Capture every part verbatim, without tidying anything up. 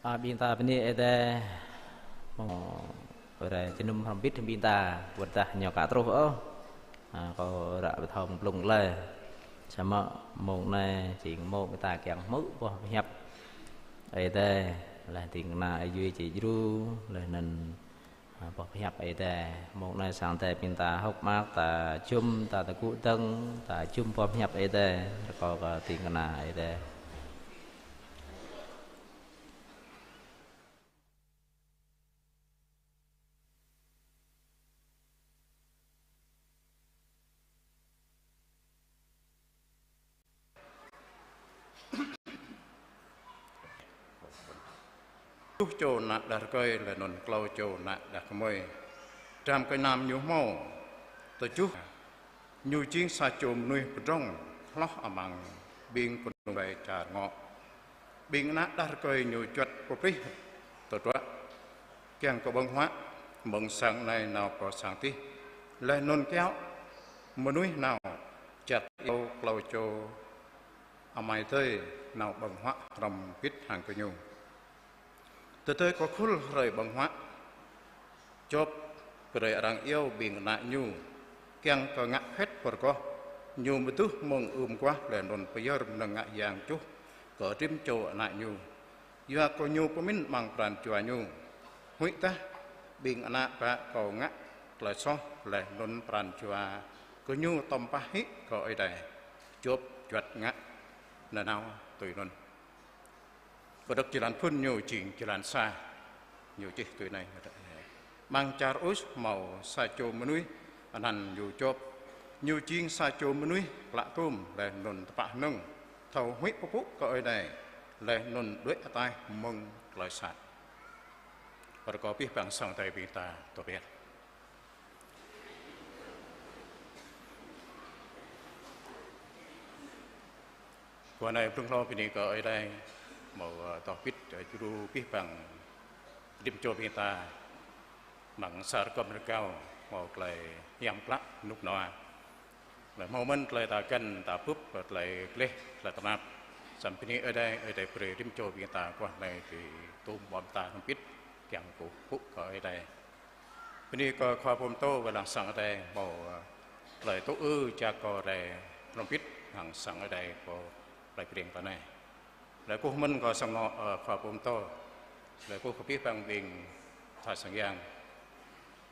A, ƀing ta bơni Ơi Adai, mơ̆ng rai jơnum hrŏm hơbĭt ƀing ta, wơ̆t tơdah ñu aka truh ôh. A, kâo ră pơthâo mơ̆ng blung lĕ. Samơ̆ mông anai jing mông ƀing ta kiăng hmư̆ boh pơhiăp Ơi Adai, laih ding kơna Ơi Yui či djru, laih anŭn, a, boh pơhiăp Ơi Adai. Mông anai sang Ơi Adai ƀing ta hơ̆k mơak, ta jum, ta tơgŭ dơ̆ng, ta jum boh pơhiăp Ơi Adai, rơkâo kơ ding kơna Ơi Adai. Tơjuh čô ană đah rơkơi laih anŭn klâo čô ană đah kơmơi. Dram kơnam ñu hmâo tơjuh. Ñu jing sa čô mơnuih pơdrŏng hloh amăng ƀing kơnung rai čar ngŏ. Ƀing ană đah rơkơi ñu juăt pơprih tơdruă, kiăng kơ ƀơ̆ng huă mơ̆ng sang anai nao pơ sang adih, laih anŭn kiaŏ mơnuih nao, čăt iâu klâo čô amai adơi nao ƀơ̆ng huă hrŏm hơbĭt hăng gơñu. Tơdơi kơ khul hrơi ƀơ̆ng huă, Jôb brơi arăng iâu ƀing ană ñu, kiăng kơ ngă phĕt pơrơgoh, ñu mơduh mơ̆ng ưm guah laih anŭn pơyơr mơnơ̆ng ngă yang čuh kơ rĭm čô ană ñu. Yua kơ ñu pơmĭn amăng pran jua ñu, huĭ tah ƀing ană bă kâo ngă tơlơi soh laih anŭn pran jua gơñu tơm pah hĭ kơ Ơi Adai. Jôb juăt ngă nanao tui anŭn. Kơdơ̆k jơlan phŭn ñu jing jơlan sa. Ñu čih tui anai: Amăng čar Us hmâo sa čô mơnuih anăn ñu Jôb. Ñu jing sa čô mơnuih klă tum laih anŭn tơpă hơnơ̆ng, thâo huĭ pơpŭ kơ Ơi Adai, laih anŭn đuaĭ ataih mơ̆ng tơlơi sat. Rơkâo abih bang sang Ơi Adai ƀing ta tơbiă. Guah anai blung hlâo bơni kơ Ơi Adai, hmâo, ơ, tơbiă, ơ, djru abih bang rĭm čô ƀing ta, amăng sa rơkâo rơkâo, hmâo tơlơi hiam klă rơnŭk rơnua. Laih hmâo mơ̆n tơlơi ta găn, ta bưp, tơlơi gleh, tơlơi tơnap. Samơ̆ bơni Ơi Adai, Ơi Adai brơi rĭm čô ƀing ta guah anai tui tôm ƀô̆ ta hrŏm hơbĭt, kiăng kơkuh pơpŭ kơ Ơi Adai. Bơni kơ khua pơtô wai lăng sang Ơi Adai hmâo, ơ, tơlơi tŭ ư jak kơ rai hrŏm hơbĭt hăng sang Ơi Adai pơ plei Breng ta anai. Laih kơkuh mơ̆n kơ sang anŏ, ơ, khua pơtô. Laih kơkuh kơ abih bang ƀing tha sang yang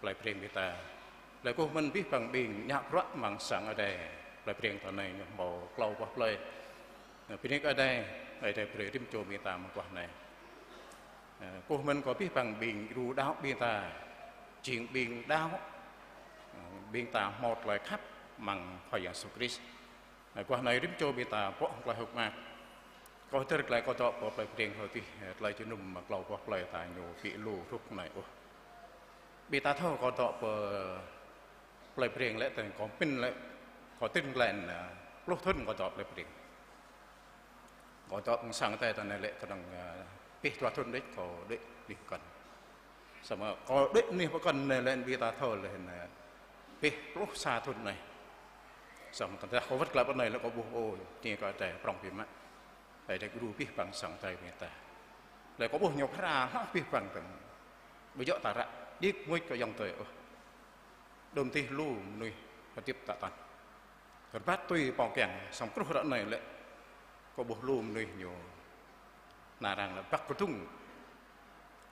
plei Breng ƀing ta. Laih kơkuh mơ̆n abih bang ƀing ngă bruă amăng sang Ơi Adai plei Breng ta anai ñu hmâo klâo boh plei. Bơni kơ Ơi Adai, Ơi Adai brơi rĭm čô ƀing ta mơguah anai. Ơ, kơkuh mơ̆n kơ abih bang ƀing djru đaŏ ƀing ta, jing ƀing đaŏ, ơ, ƀing ta hmâo tơlơi khăp amăng Khua Yang Yêsu Krist. Ơ, guah anai rĭm čô ƀing ta pŏk hăng tơlơi hơ̆k mơak. Kâo hơdơr glaĭ kâo dŏ pơ plei Breng hlâo adih, ơ, tơlơi jơnum klâo boh plei ta ñu ƀu lu hrŭk anai ôh. Ƀing ta thâo kâo dŏ pơ plei Breng lĕ, tơl kâo pơmĭn lĕ, kâo tĭn glaĭ, ơ, pluh thŭn kâo dŏ plei Breng. Kâo dŏ amăng sang Ơi Adai ta anai lĕ kơnơ̆ng, ơ, pĭ dua thŭn đôč kâo đuaĭ anih pơkŏn. Samơ̆ kâo đuaĭ anih pơkŏn anai lĕ ƀing ta thâo lĕ anai pĭ pluh sa thŭn anai. Samơ̆ tơdah kâo wơ̆t glaĭ pơ anai lĕ kâo ƀuh ơ, tơña kơ Ơi Adai prŏng biă mă. Ơi Adai djru abih bang sang Ơi Adai ƀing ta. Lĕ kâo ƀuh ñu phara hloh abih bang tơ̆ng. Ƀu djơ̆ ta ră đĭ mŭt kơ ayŏng adơi ôh. Đưm adih lu mơnuih hơdip tă tăn. Rơbat tui pô kiăng, samơ̆ truh ră anai lĕ, kâo ƀuh lu mơnuih ñu nao arăng lĕ băk kơdŭng,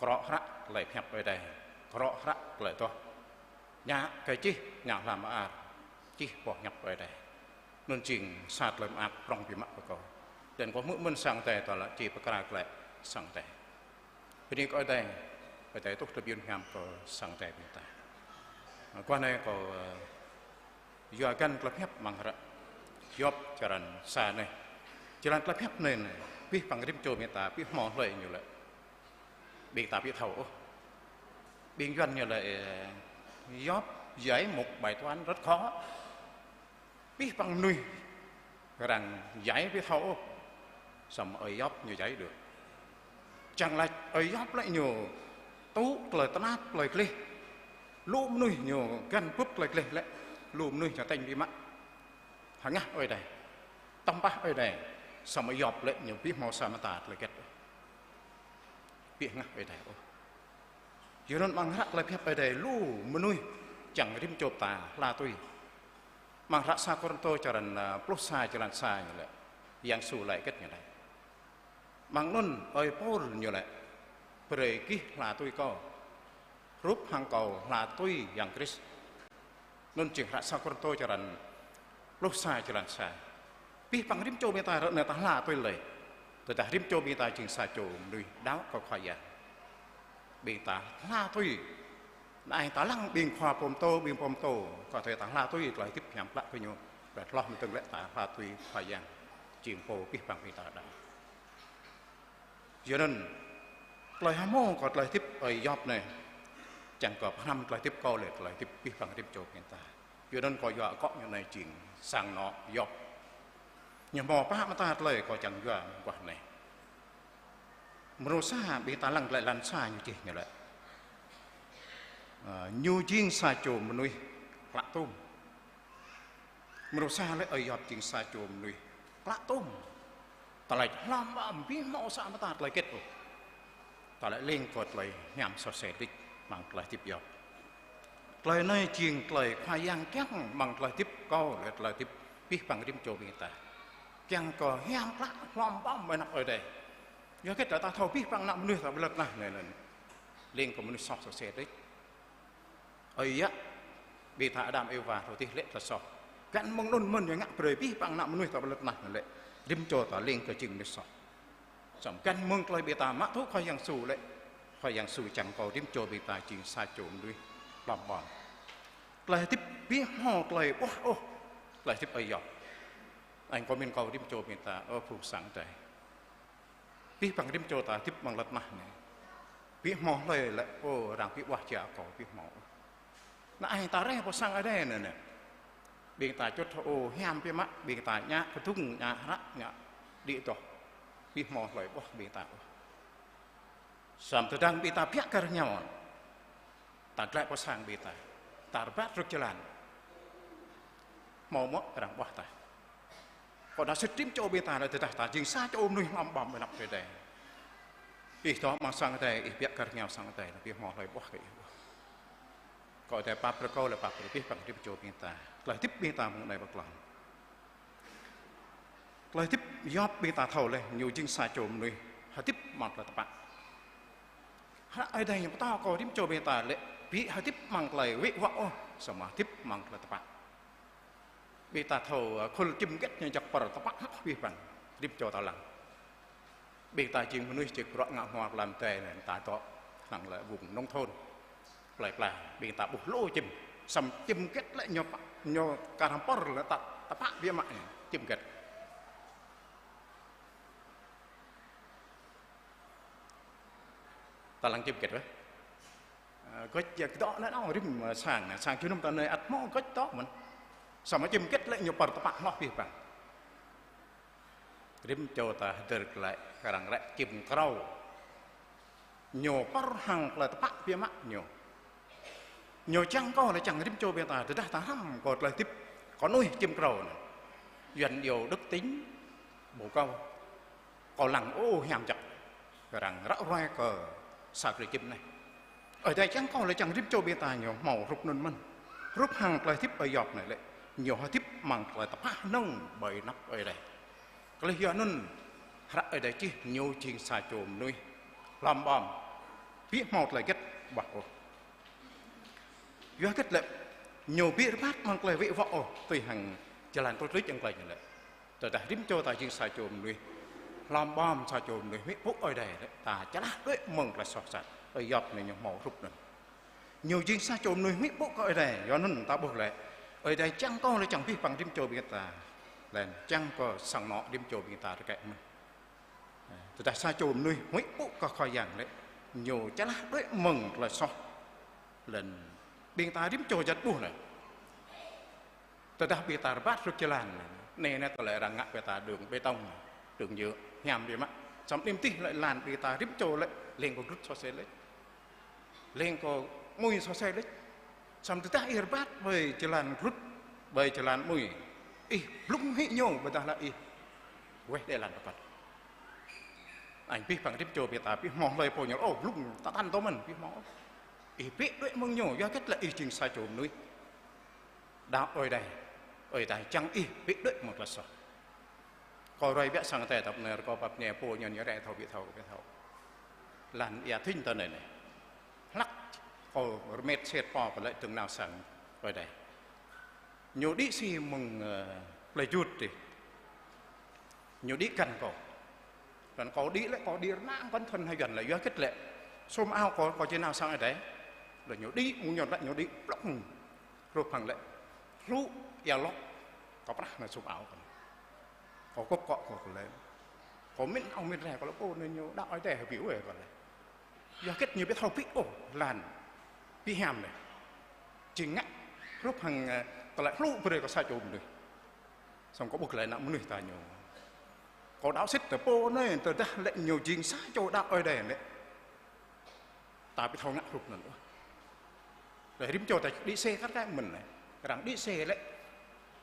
krŏ hră tơlơi pơhiăp Ơi Adai, krŏ hră tơlơi adoh, ngă kơ čih, ngă hlăm mơar, čih boh hiăp Ơi Adai. Anŭn jing sa tơlơi mơak prŏng biă mă kơ kâo. Laih anŭn kâo hmư̆ mơ̆n sang Ơi Adai tơlơi či pơkra glaĭ sang Ơi Adai. Bơni kơ Ơi Adai, Ơi Adai tuh tơbiun hiam kơ sang Ơi Adai ƀing ta. Guah anai kâo, ơ, yua găn tơlơi pơhiăp amăng hră Yôp črăn sa anai. Jơlan tơlơi pơhiăp anai anai, abih bang rĭm čô ƀing ta, ƀu hmâo hlơi ñu lĕ. Ƀing ta ƀu thâo ôh. Ƀing Yuan ñu lĕ, ơ, Yôp giải một bài toán rất khó. Abih bang mơnuih arăng giải ƀu thâo ôh. Samơ̆ ơi Yôp ñu giải được. Čang laĭ ơi Yôp lĕ ñu tŭ tơlơi tơnap tơlơi gleh. Lu mơnuih ñu găn bưp tơlơi gleh lĕ, lu mơnuih ñu tañ biă mă. Hơngah Ơi Adai. Tơm pah Ơi Adai. Samơ̆ ơi Yôp lĕ ñu ƀu hmâo sa mơta tơlơi hơget. ƀu hơngah Ơi Adai ôh. Yua anŭn amăng hră tơlơi pơhiăp Ơi Adai lu mơnuih čang rĭm čô ta hla tui. Amăng hră sa Kôrintô črăn, ơ, pluh sa jơlan sa ñu laĭ, Yang Yêsu laĭ hơget ñu laĭ. Amăng anŭn ơi Pôl ñu laĭ: Brơi gih hla tui kâo, hrup hăng kâo hla tui Yang Krist. Anŭn jing hră sa Kôrintô črăn pluh sa jơlan sa. Abih bang rĭm čô ƀing ta ră anai ta hla tui lơi. Tơdah rĭm čô ƀing ta jing sa čô mơnuih đaŏ kơ Khua Yang, ƀing ta hla tui. Anai ta lăng ƀing khua pơtô, ƀing pơtô, kơ tơlơi ta hla tui tơlơi hơdip hiam klă kơ ñu. Tơlơi hloh mơ̆ng tơ̆ng lĕ ta hla tui Khua Yang, jing Pô abih bang ƀing ta đaŏ. Yua anŭn, tơlơi hơmâo kơ tơlơi hơdip ơi Yôp anai, čang kơ pơhrăm tơlơi hơdip kâo lĕ tơlơi hơdip abih bang rĭm čô ƀing ta. Yua anŭn kâo yua akŏ ñu anai jing sang anŏ Yôp. Ñu hmâo pă mơta tơlơi kâo čang yua mơguah anai. Mrô sa ƀing ta lăng tơlơi lan sa ñu čih ñu laĭ. Ơ, ñu jing sa čô mơnuih klă tôm. Mrô sa lĕ ơi Yôp jing sa čô mơnuih klă tôm. Tơlơi hlŏm ƀăm ƀu hmâo sa mơta tơlơi hơget ôh. Tơlơi leng kơ tơlơi hiam soh sel đôč amăng tơlơi hơdip Yôp. Tơlơi anai jing tơlơi Khua Yang kiăng amăng tơlơi hơdip kâo lĕ tơlơi hơdip abih bang rĭm čô ƀing ta. Kiăng kơ hiam klă hlŏm ƀăm ƀơi anăp Ơi Adai. Yua hơget lĕ ta thâo abih bang ană mơnuih ta ƀơi lŏn tơnah anai anŭn leng kơ mơnuih soh soh sel đôč. Ơi yă, ƀing ta Adam Êwa hlâo dih lĕ tơlơi soh. Găn mơ̆ng anŭn mơ̆n ñu ngă brơi abih bang ană mơnuih ta ƀơi lŏn tơnah anai lĕ rĭm čô ta leng kơ jing mơnuih soh. Samơ̆ găn mơ̆ng tơlơi ƀing ta mă tŭ Khua Yang Yêsu lĕ, Khua Yang Yêsu čang kơ rĭm čô ƀing ta jing sa čô mơnuih hlŏm ƀăm. Tơlơi hơdip ƀu hmâo tơlơi ƀuah ôh, tơlơi hơdip ơi Yôp. Anŭn kâo mĭn kơ rĭm čô ƀing ta, ơ phung sang Ơi Adai. Abih bang rĭm čô ta hơdip amăng lŏn tơnah anai. Ƀu hmâo hlơi laĭ, ơ, arăng ƀu ƀuah jia kâo, ƀu hmâo. Anai ta rai pơ sang Ơi Adai anai anai. Ƀing ta čŭt, ơ, hiam biă mă, ƀing ta ñă kơdŭng, ñă hră, ñă đĭ adoh. Ƀu hmâo hlơi ƀuah ƀing ta ôh. Samơ̆ tơdang ƀing ta biă kơ rơngiao, ta glaĭ pơ sang ƀing ta, ta rơbat rơ̆k jơlan, hmâo mơ̆ arăng ƀuah ta? Kâo đa sĭt rĭm čô ƀing ta lĕ tơdah ta jing sa čô mơnuih hlŏm ƀăm ƀơi anăp Ơi Adai. Ih dŏ amăng sang Ơi Adai, ih biă kơ rơngiao sang Ơi Adai, ƀu hmâo hlơi ƀuah kơ ih. Kâo Ơi Adai pap brơi kâo lĕ pap brơi abih bang rĭm čô ƀing ta. Tơlơi hơdip ƀing ta mơ̆ng anai pơ klâo. Tơlơi hơdip Yôp ƀing ta thâo laih, ñu jing sa čô mơnuih hơdip amăng tơlơi tơpă. Hră Ơi Adai ñu pơtô kơ rĭm čô ƀing ta lĕ ƀu hơdip amăng tơlơi wĕ wŏ ôh, samơ̆ hơdip amăng tơlơi tơpă. Ƀing ta thâo, ơ, khul čim hơget ñu jak pơr tơpă hloh abih bang, rĭm čô ta lăng. Ƀing ta jing mơnuih či bruă ngă hmua pơlam tơi anai, ta dŏ lăng lĕ vùng nông thôn. Plơi pla, ƀing ta ƀuh lu čim, samơ̆ čim hơget lĕ ñu pă, ñu kar hăng pơr lĕ ta, tơpă biă mă ñu, čim hơget. Ta lăng čim hơget wĕh. Ơ, gơ̆č ia kơdŏ anŭn, anŭn rĭm, ơ, sang, sang jơnum ta anai ăt hmâo gơ̆č dŏ mơ̆n. Samơ̆ čim hơget lĕ ñu pơr tơpă hloh abih bang. Rĭm čô ta hơdơr glaĭ kơ arăng ră čim krâo. Ñu pơr hăng tơlơi tơpă biă mă ñu. Ñu čang kơ lĕ čang rĭm čô ƀing ta, tơdah ta hrăm kơ tơlơi hơdip kơ mơnuih čim krâo anŭn. Yuan iâu đức tính bồ câu. Kâo lăng, ô, hiam jak. Kơ arăng ră ruai kơ sa krơi čim anai. Ơi Adai čang kơ lĕ čang rĭm čô ƀing ta ñu hmâo hrup anŭn mơ̆n. Hrup hăng tơlơi hơdip ơi Yôp anai lĕ, ñu hơdip amăng tơlơi tơpă hơnơ̆ng ƀơi anăp Ơi Adai. Kơlih yua anŭn, hră Ơi Adai čih ñu jing sa čô mơnuih hlŏm ƀơm, ƀu hmâo tơlơi hơget ƀuah ôh. Yua hơget lĕ, ñu ƀu rơbat amăng tơlơi wĕ wŏ ôh, tui hăng jơlan tuč luč ăng tơlơi ñu lĕ. Tơdah rĭm čô ta jing sa čô mơnuih hlŏm ƀơm, sa čô mơnuih huĭ pŭ Ơi Adai lĕ, ta čơlah đuaĭ mơ̆ng tơlơi soh sat. Ơi Yôp anai ñu hmâo hrup anŭn. Ñu jing sa čô mơnuih huĭ pŭ kơ Ơi Adai, yua anŭn ta ƀuh lĕ, Ơi Adai čang kơ lĕ čang abih bang rĭm čô ƀing ta, laih anŭn čang kơ sang anŏ rĭm čô ƀing ta tơkai mơ̆n. Tơdah sa čô mơnuih huĭ pŭ kơ Khua Yang lĕ, ñu čơlah đuaĭ mơ̆ng tơlơi soh. Laih anŭn ƀing ta rĭm čô jăt ƀuh anai. Tơdah ƀing ta rơbat rơ̆k jơlan, anai, anai tơlơi arăng ngă ƀing ta đường bê tông, đường nhựa, hiam biă mă. Samơ̆ anai mơtih lĕ jơlan ƀing ta rĭm čô lĕ, leng kơ glŭt soh sel đôč. Leng kơ mui soh sel đôč. Samơ̆ tơdah ih rơbat ƀơi jơlan glŭt, ƀơi jơlan mui, ih blung hĭ ñu ƀôdah lĕ ih weh đơi jơlan rơbat. Anŭn abih bang rĭm čô ƀing ta, abih hmâo hlơi pô ñu, ôh, blung ta tăn tơ mơ̆n, abih hmâo. Ih bĕ đuaĭ mơ̆ng ñu, yua hơget lĕ ih jing sa čô mơnuih đaŏ Ơi Adai. Ơi Adai čang ih bĕ đuaĭ mơ̆ng tơlơi soh. Kâo ruai biă sang Ơi Adai tơpă anai, rơkâo pap ñe pô ñu ñu rai thâo ƀiă thâo ƀiă thâo. Lăn ia thĭn tơ anai anai. Hlăk kâo rơmet sĭt pô kơ lĕ tơ̆ng nao sang Ơi Adai. Ñu đĭ si mơ̆ng, ơ, plơi Jut dih. Ñu đĭ găn kâo. Lăn kâo đĭ lĕ, kâo đĭ rơnang kăn thun hơyăn lĕ, yua hơget lĕ sum ao kâo, kâo či nao sang Ơi Adai. Lĕ ñu đĭ, mơ̆ng ñu lĕ ñu đĭ plŏk. Hrup hăng lĕ hlŭ ia lŏk. Kâo prah nao sum ao kâo. Kâo kŭp kŏ kâo lĕ. Kâo mĭn ŏng mĭn rai, kâo lĕ pô anai ñu đaŏ Ơi Adai hơbĭ wĕ kâo lĕ. Yua hơget ñu ƀu thâo bĕ ôh lăn abih hiam anai. Jing ngă hrup hăng, ơ, tơlơi hlŭ brơi kơ sa čô mơnuih. Samơ̆ kâo ƀuh glaĭ ană mơnuih ta ñu. Kâo đaŏ sĭt tơ pô anai, tơdah lĕ ñu jing sa čô đaŏ Ơi Adai lĕ, ta ƀu thâo ngă hrup anŭn ôh. Lĕ rĭm čô ta đĭ xe kar kaĭ mơ̆n anai. Arăng đĭ xe lĕ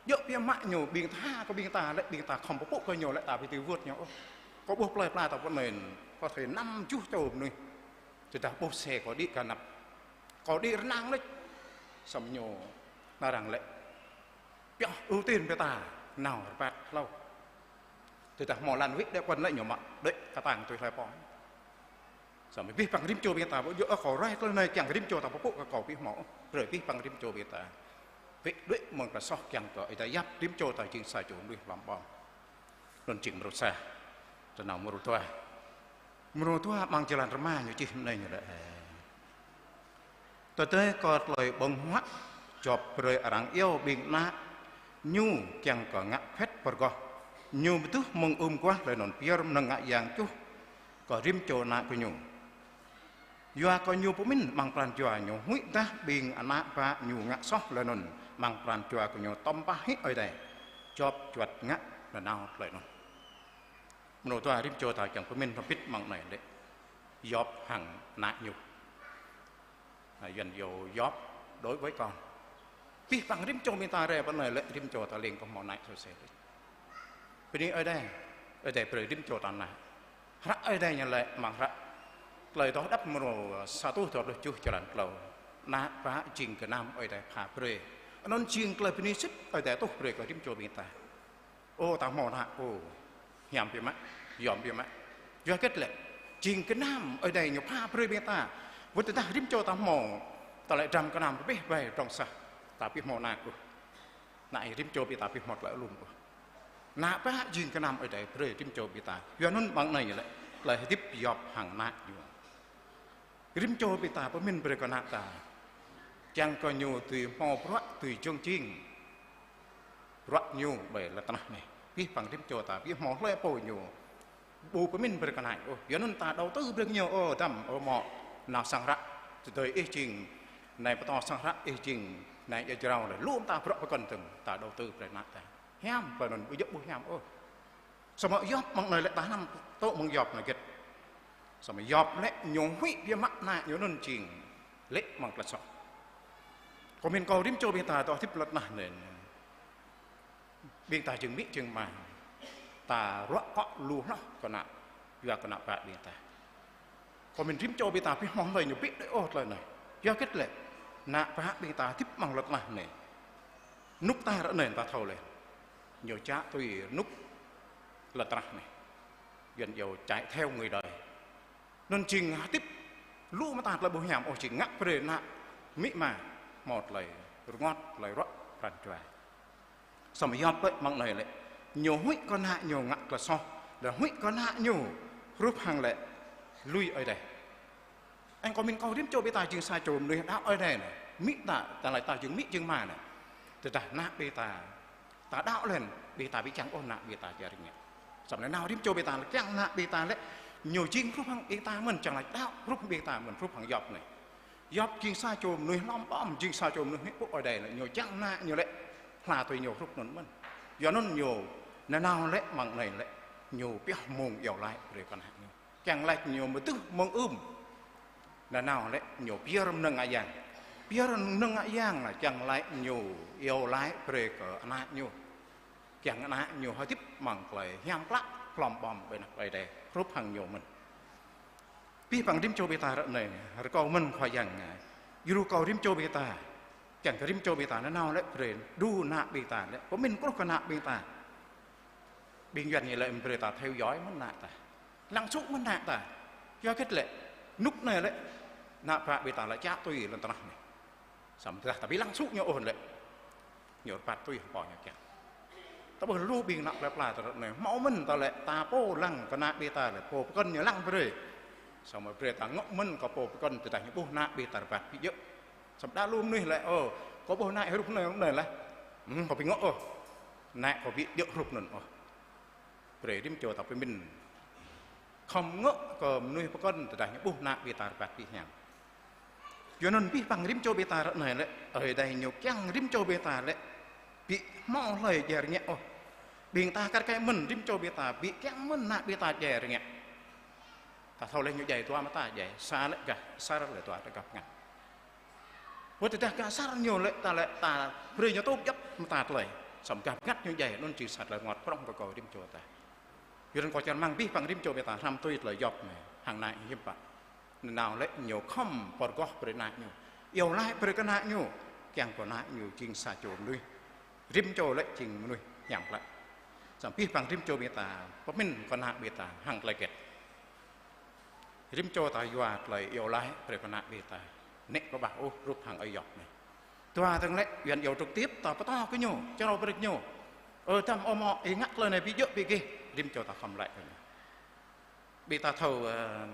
djơ̆ biă mă ñu, ƀing tha kơ ƀing ta lĕ, ƀing ta khŏm pơpŭ kơ ñu lĕ, ta ƀu dưi wơ̆t ñu ôh. Kâo ƀuh plơi pla ta pơ anai, kâo thâo năm tơjuh čô mơnuih. Tơdah ƀuh xe kâo đĭ găn anăp. Kâo đĭ rơnang lĕ. Samơ̆ ñu nao arăng lĕ pioh ưu tiên ƀing ta nao rơbat hlâo. Tơdah hmâo lăn wĭ đĕ kăn lĕ ñu mă đĕ kơtang tui hlơi pô. Samơ̆ abih bang rĭm čô ƀing ta, ƀu djơ̆ ôh kâo ruai tơlơi anai kiăng rĭm čô ta pơpŭ kơ kâo abih hmâo. Brơi abih bang rĭm čô ƀing ta bĕ đuaĭ mơ̆ng tơlơi soh kiăng kơ Ơi Adai yap rĭm čô ta jing sa čô mơnuih lŏm ƀơ̆ng. Anŭn jing mrô sa. Tơ nao mrô dua. Mrô dua amăng jơlan rơma ñu čih mơ̆ng anai ñu lĕ: Tơdơi kơ tơlơi ƀơ̆ng huă Yôp brơi arăng iâu ƀing ană ñu kiăng kơ ngă phĕt pơrơgoh. Ñu pơtuh mơ̆ng ưm guah laih anŭn pơyơr mơnơ̆ng ngă yang čuh kơ rĭm čô ană gơñu. Yua kơ ñu pơmĭn amăng pran jua ñu huĭ tơdah ƀing ană bă ñu ngă soh laih anŭn amăng pran jua gơñu tơm pah hĭ Ơi Adai. Yôp juăt ngă nanao tơlơi anŭn. Mơnuih ta rĭm čô ta kiăng pơmĭn hrŏm hơbĭt amăng anai lĕ Yôp hăng ană ñu. Ha, Yuan iâu Yôp đối với con. Abih bang rĭm čô ƀing ta rai pơ anai lĕ rĭm čô ta leng kơ hmâo ană sô sê. Bơni Ơi Adai, Ơi Adai brơi rĭm čô ta ană. Hră Ơi Adai ñu laĭ amăng hră Tơlơi Adoh Đăp mrô sa rơtuh dua pluh tơjuh jơlan klâo: Ană bă jing gơnam Ơi Adai pha brơi. Anŭn jing tơlơi bơni sĭt Ơi Adai tuh brơi kơ rĭm čô ƀing ta. Ơ, ta hmâo ană, ơ, hiam biă mă, yom biă mă. Yua hơget lĕ jing gơnam Ơi Adai ñu pha brơi ƀing ta. Wơ̆t tơdah rĭm čô ta hmâo tơlơi dram gơnam rơbeh ƀai pơdrŏng sah, ta ƀu hmâo ană ôh. Anai rĭm čô ƀing ta ƀu hmâo tơlơi alum ôh. Ană bă jing gơnam Ơi Adai brơi rĭm čô ƀing ta. Yua anŭn amăng anai ñu lĕ tơlơi hơdip Yôp hăng ană ñu. Rĭm čô ƀing ta pơmĭn brơi kơ ană ta, kiăng kơ ñu dưi hmâo bruă dưi jơ̆ng jing bruă ñu ƀơi lŏn tơnah anai. Abih bang rĭm čô ta ƀu hmâo hlơi pô ñu ƀu pơmĭn brơi kơ ană ôh. Yua anŭn ta đầu tư brơi kơ ñu, ơ dăm, ơ mŏ, nao sang hră, tơdơi ih jing nai pơtô sang hră, ih jing nai ia jrao lĕ, lŏm ta bruă pơkŏn tơ̆ng, ta đầu tư brơi ană ta. Hiam, tơlơi anŭn ƀu djơ̆ ƀu hiam ôh. Samơ̆ Yôp amăng anai lĕ ta hnăm tŭ mơ̆ng Yôp anai hơget. Samơ̆ Yôp lĕ ñu huĭ biă mă ană ñu anŭn jing lĕ amăng tơlơi soh. Kâo mĭn kơ rĭm čô ƀing ta dŏ hơdip lŏn tơnah anai, ƀing ta jing amĭ jing ama, ta ruă kŏ lu hloh kơ ană, yua kơ ană bă ƀing ta. Kâo mĭn rĭm čô ƀing ta ƀu hmâo hlơi ñu bĕ đuaĭ ôh tơlơi anai. Yua hơget lĕ, ană bă ƀing ta hơdip amăng lŏn tơnah anai. Rơnŭk ta ră anai ta thâo laih. Ñu čă tui rơnŭk lŏn tơnah anai. Yuan iâu chạy theo người đời. Anŭn jing hơdip lu mơta tơlơi ƀu hiam ôh, jing ngă brơi ană amĭ ama hmâo tơlơi rơngot, tơlơi ruă pran jua. Samơ̆ Yôp lĕ amăng anai lĕ ñu huĭ kơ ană ñu ngă tơlơi soh, lĕ huĭ kơ ană ñu hrup hăng lĕ lui Ơi Adai. Ơ, kâo mĭn kơ rĭm čô ƀing ta jing sa čô mơnuih đaŏ Ơi Adai anai. Amĭ ta, ta laĭ ta jing amĭ jing ama anai. Tơdah ană ƀing ta, ta đaŏ laih, ƀing ta ƀu kiăng ôh ană ƀing ta či rơngiă. Samơ̆ nanao rĭm čô ƀing ta lĕ kiăng ană ƀing ta lĕ ñu jing hrup hăng ƀing ta mơ̆n, čang laĭ đaŏ hrup ƀing ta mơ̆n, hrup hăng Yôp anai. Yôp jing sa čô mơnuih lŏm ƀơ̆ng, jing sa čô mơnuih huĭ pơpŭ Ơi Adai lĕ ñu kiăng ană ñu lĕ hla tui ñu hrup anŭn mơ̆n. Yua anŭn ñu nanao lĕ amăng anai lĕ ñu pioh mông iâu laĭ brơi kơ ană ñu. Kiăng laĭ ñu pơtuh mơ̆ng ưm. Nanao lĕ ñu pơyơr mơnơ̆ng ngă yang. Pơyơr mơnơ̆ng ngă yang lĕ kiăng laĭ ñu iâu laĭ brơi kơ ană ñu. Kiăng ană ñu hơdip amăng tơlơi hiam klă, lŏm ƀơ̆ng ƀơi anăp Ơi Adai, hrup hăng ñu mơ̆n. Abih bang rĭm čô ƀing ta ră anai, rơkâo mơ̆n Khua Yang, djru kơ rĭm čô ƀing ta, kiăng kơ rĭm čô ƀing ta nanao lĕ brơi đu ană ƀing ta lĕ, pơmĭn truh kơ ană ƀing ta. Ƀing Yuan ñu lĕ brơi ta theo dõi mơ̆n ană ta, lăng sŭ mơ̆n ană ta. Yua hơget lĕ, rơnŭk anai lĕ, ană bă ƀing ta lĕ čă tui lŏn tơnah anai. Samơ̆ tơdah ta ƀu lăng sŭ ñu ôh lĕ, ñu rơbat tui hăng pô ñu kiăng. Ta ƀuh lu ƀing ană plơi pla ta ră anai, hmâo mơ̆n ta lĕ, ta pô lăng kơ ană ƀing ta lĕ, pô pơkŏn ñu lăng brơi. Samơ̆ brơi ta ngŏ mơ̆n kơ pô pơkŏn, tơdah ñu ƀuh ană ƀing ta rơbat ƀu djơ̆. Samơ̆ đa lu mơnuih lĕ, ơ, kâo ƀuh ană hrup anai, anai lah. Hm, kâo ƀu ngŏ ôh. Ană kâo ƀu djơ̆ hrup anŭn ôh. Brơi rĭm čô ta pơmĭn khŏm ngŏ kơ mơnuih pơkŏn tơdah ñu ƀuh ană ƀing ta rơbat ƀu hiam. Yua anŭn abih bang rĭm čô ƀing ta ră anai lĕ, Ơi Adai ñu kiăng rĭm čô ƀing ta lĕ, ƀu hmâo hlơi djai rơngiă ôh. Ƀing ta kar kaĭ mơ̆n rĭm čô ƀing ta, ƀu kiăng mơ̆n ană ƀing ta djai rơngiă. Ta thâo lĕ ñu djai dua mơta djai, sa lĕ gah asar lĕ dua gah bơngăt. Wơ̆t tơdah gah asar ñu lĕ ta lĕ ta brơi ñu tŭ djŏp mơta tơlơi. Samơ̆ gah bơngăt ñu djai, anŭn jing sa tơlơi rơngot prŏng kơ kâo rĭm čô ta. Yua anŭn kâo čang rơmang abih bang rĭm čô ƀing ta hrăm tui tơlơi Yôp anai, hăng ană hiư̆m pă. Nanao lĕ ñu khŏm pơrơgoh brơi ană ñu, iâu laĭ brơi kơ ană ñu, kiăng kơ ană ñu jing sa čô mơnuih. Rĭm čô lĕ jing mơnuih hiam klă. Samơ̆ abih bang rĭm čô ƀing ta pơmĭn kơ ană ƀing ta hăng tơlơi hơget. Rĭm čô ta yua tơlơi iâu laĭ brơi kơ ană ƀing ta. Nĕ kơ ƀah ôh hrup hăng ơi Yôp anai. Dua dơ̆ng lĕ, Yuan iâu trực tiếp, ta pơtô kơ ñu, čơrâo brơi kơ ñu. Ơ, tăm ơ mŏ, ih ngă tơlơi anai ƀu djơ̆ ƀu gih, rĭm čô ta khŏm laĭ kơ ñu. Ƀing ta thâo, ơ,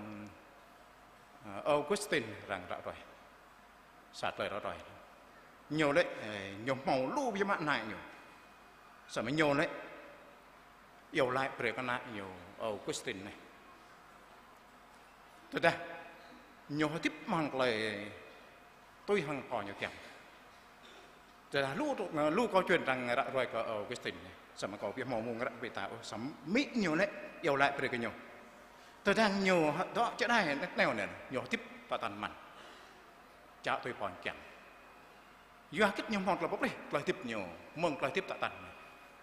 ơ, Augustine arăng ră ruai. Sa tơlơi ră ruai. Ñu lĕ, ơ, ñu hmâo lu biă mă ană ñu. Samơ̆ ñu lĕ, iâu laĭ brơi kơ ană ñu, ơ, Augustine anai. Tơdah ñu hơdip amăng tơlơi tui hăng pô ñu kiăng. Tơdah lu, lu câu chuyện arăng ră ruai kơ Augustine anai. Samơ̆ kâo ƀu hmâo mông ră brơi ta ôh, samơ̆ amĭ ñu lĕ iâu laĭ brơi kơ ñu. Tơdang ñu dŏ čơđai nao anai, ñu hơdip tơtan mơ̆n. Čă tui pô ñu kiăng. Yua hơget ñu hmâo tơlơi pơplih tơlơi hơdip ñu, mơ̆ng tơlơi hơdip tơtan.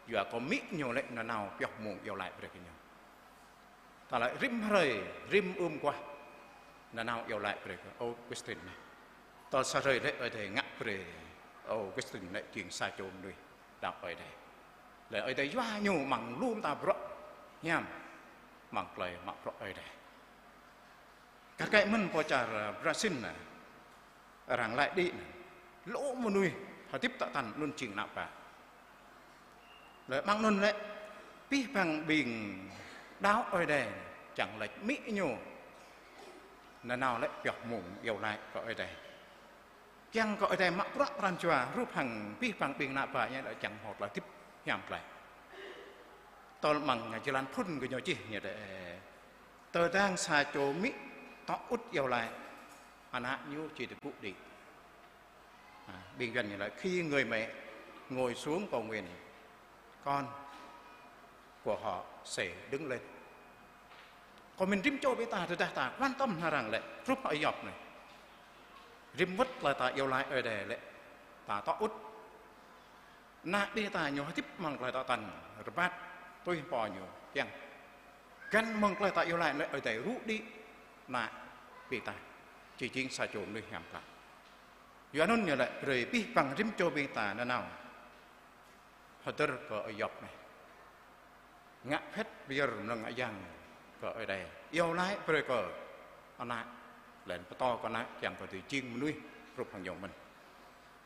Yua kơ amĭ ñu lĕ nanao pioh mông iâu laĭ brơi kơ ñu. Ta laĭ rĭm hrơi, rĭm ưm guah, nanao iâu laĭ brơi kơ Augustine anai. Tơl sa hrơi lĕ Ơi Adai ngă brơi Augustine lĕ jing sa čô mơnuih đaŏ Ơi Adai. Lĕ Ơi Adai yua ñu amăng lu mơta bruă hiam, amăng tơlơi mă bruă Ơi Adai. Kar kaĭ mơ̆n pơ čar Brazil anai, arăng laĭ đĭ anai, lu mơnuih hơdip tơtan anŭn jing ană bă. Lĕ amăng anŭn lĕ, abih bang ƀing đaŏ Ơi Adai, čang laĭ amĭ ñu, nanao lĕ pioh mông iâu laĭ kơ Ơi Adai. Kiăng kơ Ơi Adai mă bruă pran jua hrup hăng abih bang ƀing ană bă ñu lĕ čang hmâo tơlơi hơdip hiam klă. Tơl amăng jơlan phŭn kơ ñu čih ñu lĕ, tơdang sa čô amĭ tŏ ŭt iâu laĭ, ană ñu či tơgŭ đĭ. À, ƀing Yuan ñu laĭ, khi người mẹ ngồi xuống cầu nguyện, con của họ sẽ đứng lên. Kơ mĭn rĭm čô ƀing ta, tơdah ta quan tâm hăng arăng lĕ, hrup hăng Yôp anai. Rĭm wơ̆t tơlơi ta iâu laĭ Ơi Adai lĕ, ta tŏ ŭt. Ană ƀing ta ñu hơdip amăng tơlơi tơtan, rơbat tui pô ñu kiăng. Găn mơ̆ng tơlơi ta iâu laĭ lĕ Ơi Adai rŭ đĭ ană ƀing ta, či jing sa čô mơnuih hiam klă. Yua anŭn ñu lĕ brơi abih bang rĭm čô ƀing ta nanao hơdơr kơ Ơi Yôp anai. Ngă phĕt pơyơr mơnơ̆ng ngă yang kơ Ơi Adai. Iâu laĭ brơi kơ ană, laih anŭn pơtô kơ ană kiăng kơ dưi jing mơnuih hrup hăng ñu mơ̆n.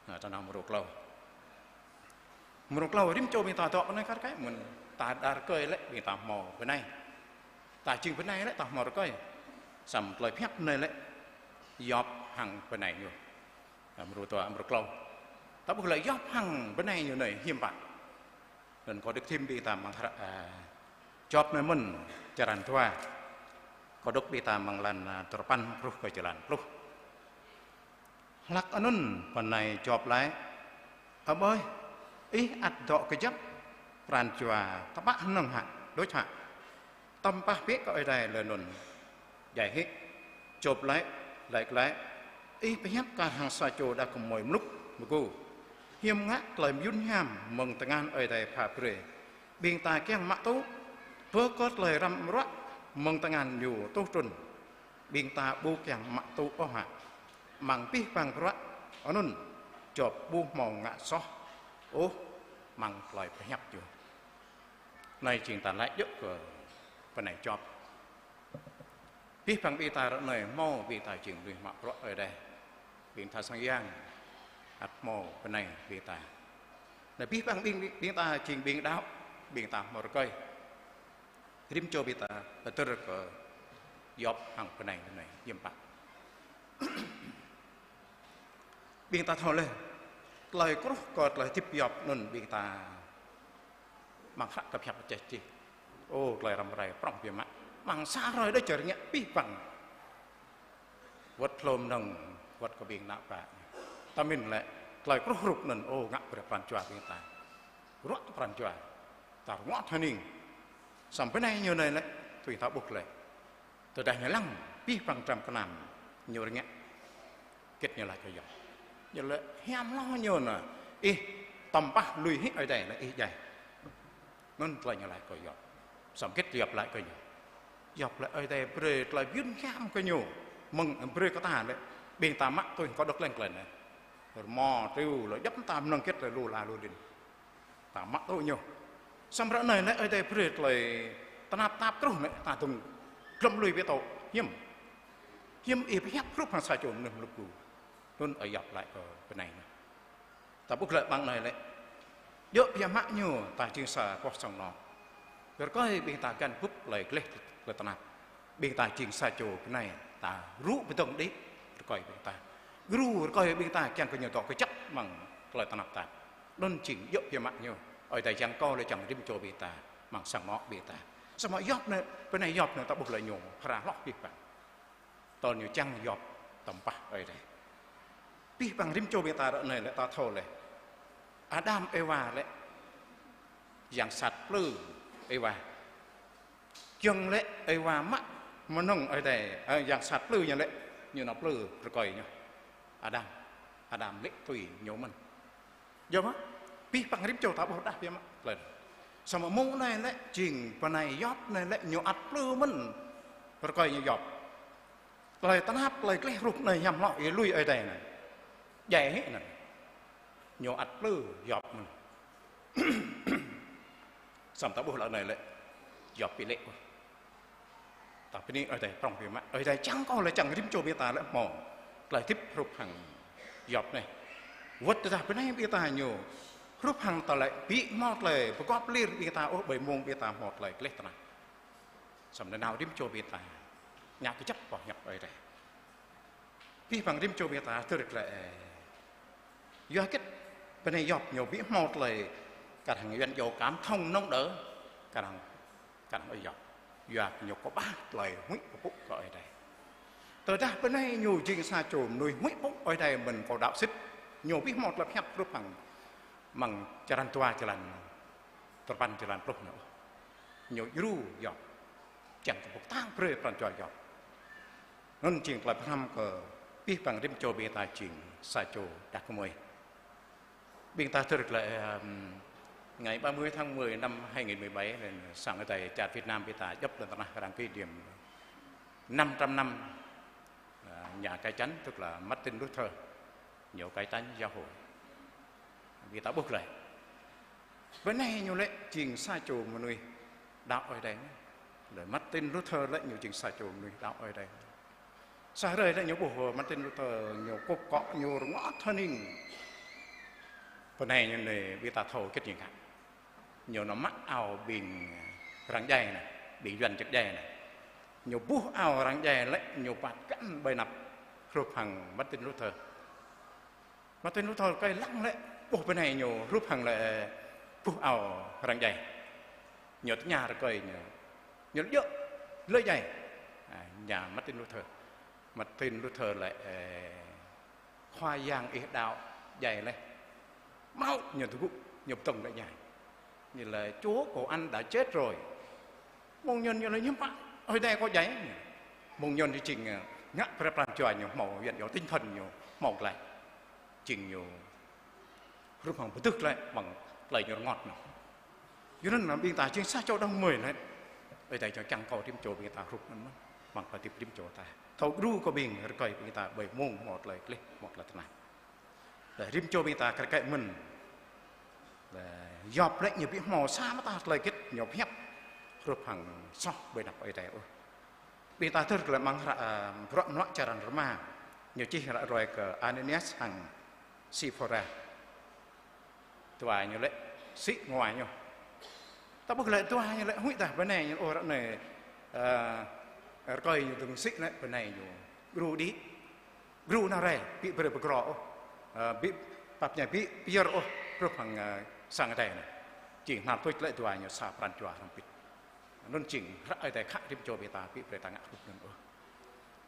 Anai, ta nao mrô klâo. Mrô klâo, rĭm čô ƀing ta dŏ anai kar kaĭ mơ̆n, ta đa rơkơi lĕ ƀing ta hmâo bơnai. Ta jing bơnai lĕ ta hmâo rơkơi. Samơ̆ tơlơi pơhiăp anai lĕ Yôp hăng bơnai ñu. Anai, mrô dua, mrô klâo. Ta ƀuh lĕ Yôp hăng bơnai ñu anai hiư̆m pă. Anŭn kâo đŏk thim ƀing ta amăng hră, à, Yôp anai mơ̆n, črăn dua. Kâo đŏk ƀing ta amăng lan, à, duarơpăn truh kơ jơlan pluh. Hlak anŭn bơnai Yôp laĭ: Ơ ơi, ih ăt dŏ kơjăp, pran jua tơpă hơnơ̆ng hă, đôč hă? Tơm pah bĕ kơ Ơi Adai lĕ anŭn. Djai hĭ, Yôp laĭ, laĭ glaĭ: Ih pơhiăp kar hăng sa čô đah kơmơi mlŭk mơgu. Hiư̆m ngă tơlơi mơyŭn hiam mơ̆ng tơngan Ơi Adai pha brơi, ƀing ta kiăng mă tŭ, bơ kơ tơlơi răm ruă mơ̆ng tơngan ñu tuh trŭn. Ƀing ta ƀu kiăng mă tŭ ôh hă? Amăng abih bang bruă anŭn, Yôp ƀu hmâo ngă soh ôh amăng tơlơi pơhiăp ñu. Anai jing ta laĭ djơ̆ kơ bơnai Yôp. Abih bang ƀing ta ră anai hmâo ƀing ta jing mơnuih mă bruă Ơi Adai. Ƀing ta sang yang ăt hmâo bơnai ƀing ta. Anai abih bang ƀing, ƀing ta jing ƀing đaŏ, ƀing ta hmâo rơkơi. Rĭm čô ƀing ta hơdơr kơ Yôp hăng bơnai anai hiư̆m pă. Ƀing ta thâo laih, tơlơi kruh kơ tơlơi hơdip Yôp anŭn ƀing ta amăng hră kơ pơhiăp pơčeh čih. Ô, tơlơi răm rai prŏng biă mă. Amăng sa hrơi đôč čơrơngiă abih bang. Wơ̆t hlô mơnơ̆ng, wơ̆t kơ ƀing ană bă. Ta mĭn lĕ, tơlơi kruh hrup anŭn, ô, ngă brơi pran jua ƀing ta. Ruă pran jua. Ta rơngot hơning. Samơ̆ bơnai ñu anai lĕ, tui ta ƀuh lĕ. Tơdah ñu lăng, abih bang dram gơnam ñu rơngiă. Hơget ñu laĭ kơ Yôp? Ñu laĭ hiam hloh ñu anai, ih tơmpah lui hĭ Ơi Adai lĕ ih djai. Anŭn tơlơi ñu laĭ kơ Yôp. Samơ̆ hơget Yôp laĭ kơ ñu? Yôp laĭ Ơi Adai brơi tơlơi bơyun hiam kơ ñu. Mơ̆ng brơi kơ ta lĕ, ƀing ta mă tui kơ đŏk leng klên anai. Rơmô triu lĕ djŏp ta mơnơ̆ng hơget lĕ lu ala lu đin. Ta mă tŭ ñu. Samơ̆ ră anai lĕ Ơi Adai brơi tơlơi tơnap tap truh lĕ ta dŏng glŏm lui biă tŏ. Hiư̆m? Hiư̆m ih pơhiăp hrup hăng sa čô mơnuih mluk gu? Anŭn ơi Yôp laĭ kơ bơnai anai. Ta ƀuh lĕ amăng anai lĕ. Djơ̆ biă mă ñu ta jing sa boh sang anŏ. Rơkơi ƀing ta găn bưp tơlơi gleh tơlơi tơnap. Ƀing ta jing sa čô bơnai ta rŭ pơdơ̆ng đĭ rơkơi ƀing ta. Gru rơkơi ƀing ta kiăng kơ ñu dŏ kơjăp amăng tơlơi tơnap tap. Anŭn jing djơ̆ biă mă ñu. Ơi Adai čang kơ lĕ čang rĭm čô ƀing ta amăng sang anŏ ƀing ta. Samơ̆ Yôp anai, bơnai Yôp anai ta ƀuh lĕ ñu phara hloh abih bang. Tơl ñu čang Yôp tơmpah Ơi Adai. Abih bang rĭm čô ƀing ta ră anai lĕ ta thâo laih. Adam Êwa lĕ yang sat plư Êwa. Giŏng lĕ Êwa mă mơnơ̆ng Ơi Adai, ơ, yang sat plư ñu lĕ, ñu nao plư rơkơi ñu. Adam, Adam lĕ tui ñu mơ̆n. Yơh mơ̆, abih bang rĭm čô ta ƀuh đah biă mă tơlơi. Samơ̆ mơ̆ng anai lĕ jing bơnai Yôp anai lĕ ñu ăt plư mơ̆n rơkơi ñu Yôp. Tơlơi tơnap, tơlơi gleh hrup anai hiam hloh, ih lui Ơi Adai anai. Djai hĭ anŭn. Ñu ăt plư Yôp mơ̆n. Samơ̆ ta ƀuh ră anai lĕ Yôp ƀu lĕ ôh. Ta bơni Ơi Adai prŏng biă mă. Ơi Adai čang kơ lĕ čang rĭm čô ƀing ta lĕ hmâo tơlơi hơdip hrup hăng Yôp anai. Wơ̆t tơdah bơnai ƀing ta ñu hrup hăng ta lĕ ƀu hmâo tơlơi pơgop lir ƀing ta ôh, ƀơi mông ƀing ta hmâo tơlơi gleh tơnap. Samơ̆ nanao rĭm čô ƀing ta ngă kơjăp boh hiăp Ơi Adai. Abih bang rĭm čô ƀing ta hơdơr glaĭ. Yua hơget bơnai Yôp ñu ƀu hmâo tơlơi kar hăng Yuan iâu cảm thông nâng đỡ, kar hăng, kar hăng ơi Yôp. Yua ñu kơƀah tơlơi huĭ pơpŭ kơ Ơi Adai. Tơdah bơnai ñu jing sa čô mơnuih huĭ pơpŭ Ơi Adai mơ̆n kơ đaŏ sĭt, ñu ƀu hmâo tơlơi pơhiăp hrup hăng amăng črăn dua, črăn tơpăn, črăn pluh anŭn. Ñu djru Yôp. Čang kơ pơkơtang brơi pran jua Yôp. Anŭn jing tơlơi pơhrăm kơ abih bang rĭm čô ƀing ta jing sa čô đah kơmơi. Ƀing ta hơdơr glaĭ, ưm, ngày ba mươi tháng mười năm hai nghìn mười bảy anŭn sang Ơi Adai čar Việt Nam ƀing ta djŏp lŏn tơnah arăng kỷ niệm năm trăm năm, à, nhà cải chánh, tức là Martin Luther. Ñu cải chánh giáo hội. Ƀing ta ƀuh glaĭ. Bơnai ñu lĕ jing sa čô mơnuih đaŏ Ơi Adai. Lĕ Martin Luther lĕ ñu jing sa čô mơnuih đaŏ Ơi Adai. Sa hrơi lĕ ñu ƀuh Martin Luther ñu kŭp akŏ ñu rơngot hơning. Bơnai ñu anai ƀing ta thâo hơget ñu ngă. Ñu nao mă ao ƀing arăng djai anai, ƀing Yuan čơkă djai anai. Ñu buh ao arăng djai lĕ ñu păt găn ƀơi anăp hrup hăng Martin Luther. Martin Luther rơkơi lăng lĕ, ƀuh bơnai ñu hrup hăng lĕ buh ao arăng djai. Ñu tơña rơkơi ñu, ñu djơ̆, hlơi djai? À, ñu Martin Luther. Martin Luther laĭ, ơ, Khua Yang ih đaŏ djai laih. Mơ̆ ñu tơgŭ, ñu pơtŏng đah djai. Ñu laĭ Chúa của anh đã chết rồi. Mơ̆ng ñu ñu laĭ hiư̆m pă Ơi Adai kơ djai. Mơ̆ng ñu ñu jing, ơ, ngă brơi pran jua ñu hmâo Yuan iâu tinh thần ñu hmâo glaĭ. Jing ñu hrup hăng pơdưh glaĭ amăng tơlơi ñu rơngot anŭn. Yua anŭn ƀing ta jing sa čô đah kơmơi lĕ. Ơi Adai čang kơ rĭm čô ƀing ta hrup anŭn mơ̆n. amăng tơlơi hơdip rĭm čô ta. Thâo djru kơ ƀing rơkơi ƀing ta ƀơi mông hmâo tơlơi gleh, hmâo tơlơi tơnap. Lĕ rĭm čô ƀing ta kar kaĭ mơ̆n. Lĕ Yôp lĕ ñu ƀu hmâo sa mơta tơlơi hơget ñu pơhiăp hrup hăng soh ƀơi anăp Ơi Adai ôh. Ƀing ta tơl lĕ amăng hră, ơ, Bruă Mơnuă črăn rơma, ñu čih ră ruai kơ Ananias hăng Siphôra. Dua ñu lĕ sĭ ngua ñu. Ta ƀuh lĕ dua ñu lĕ huĭ dah bơnai ñu ôh ră anai, ơ, rơkơi ñu dơ̆ng sĭ lĕ bơnai ñu djru đĭ. Djru nao rai, ƀu brơi pơgro ôh. Ơ, ƀu pap ñai ƀu pơyơr ôh, hrup hăng, ơ, sang Ơi Adai anai. Jing hnal tuč lĕ dua ñu sa pran jua hrŏm hơbĭt. Anŭn jing hră Ơi Adai khă rĭm čô ƀing ta ƀu brơi ta ngă hrup anŭn ôh.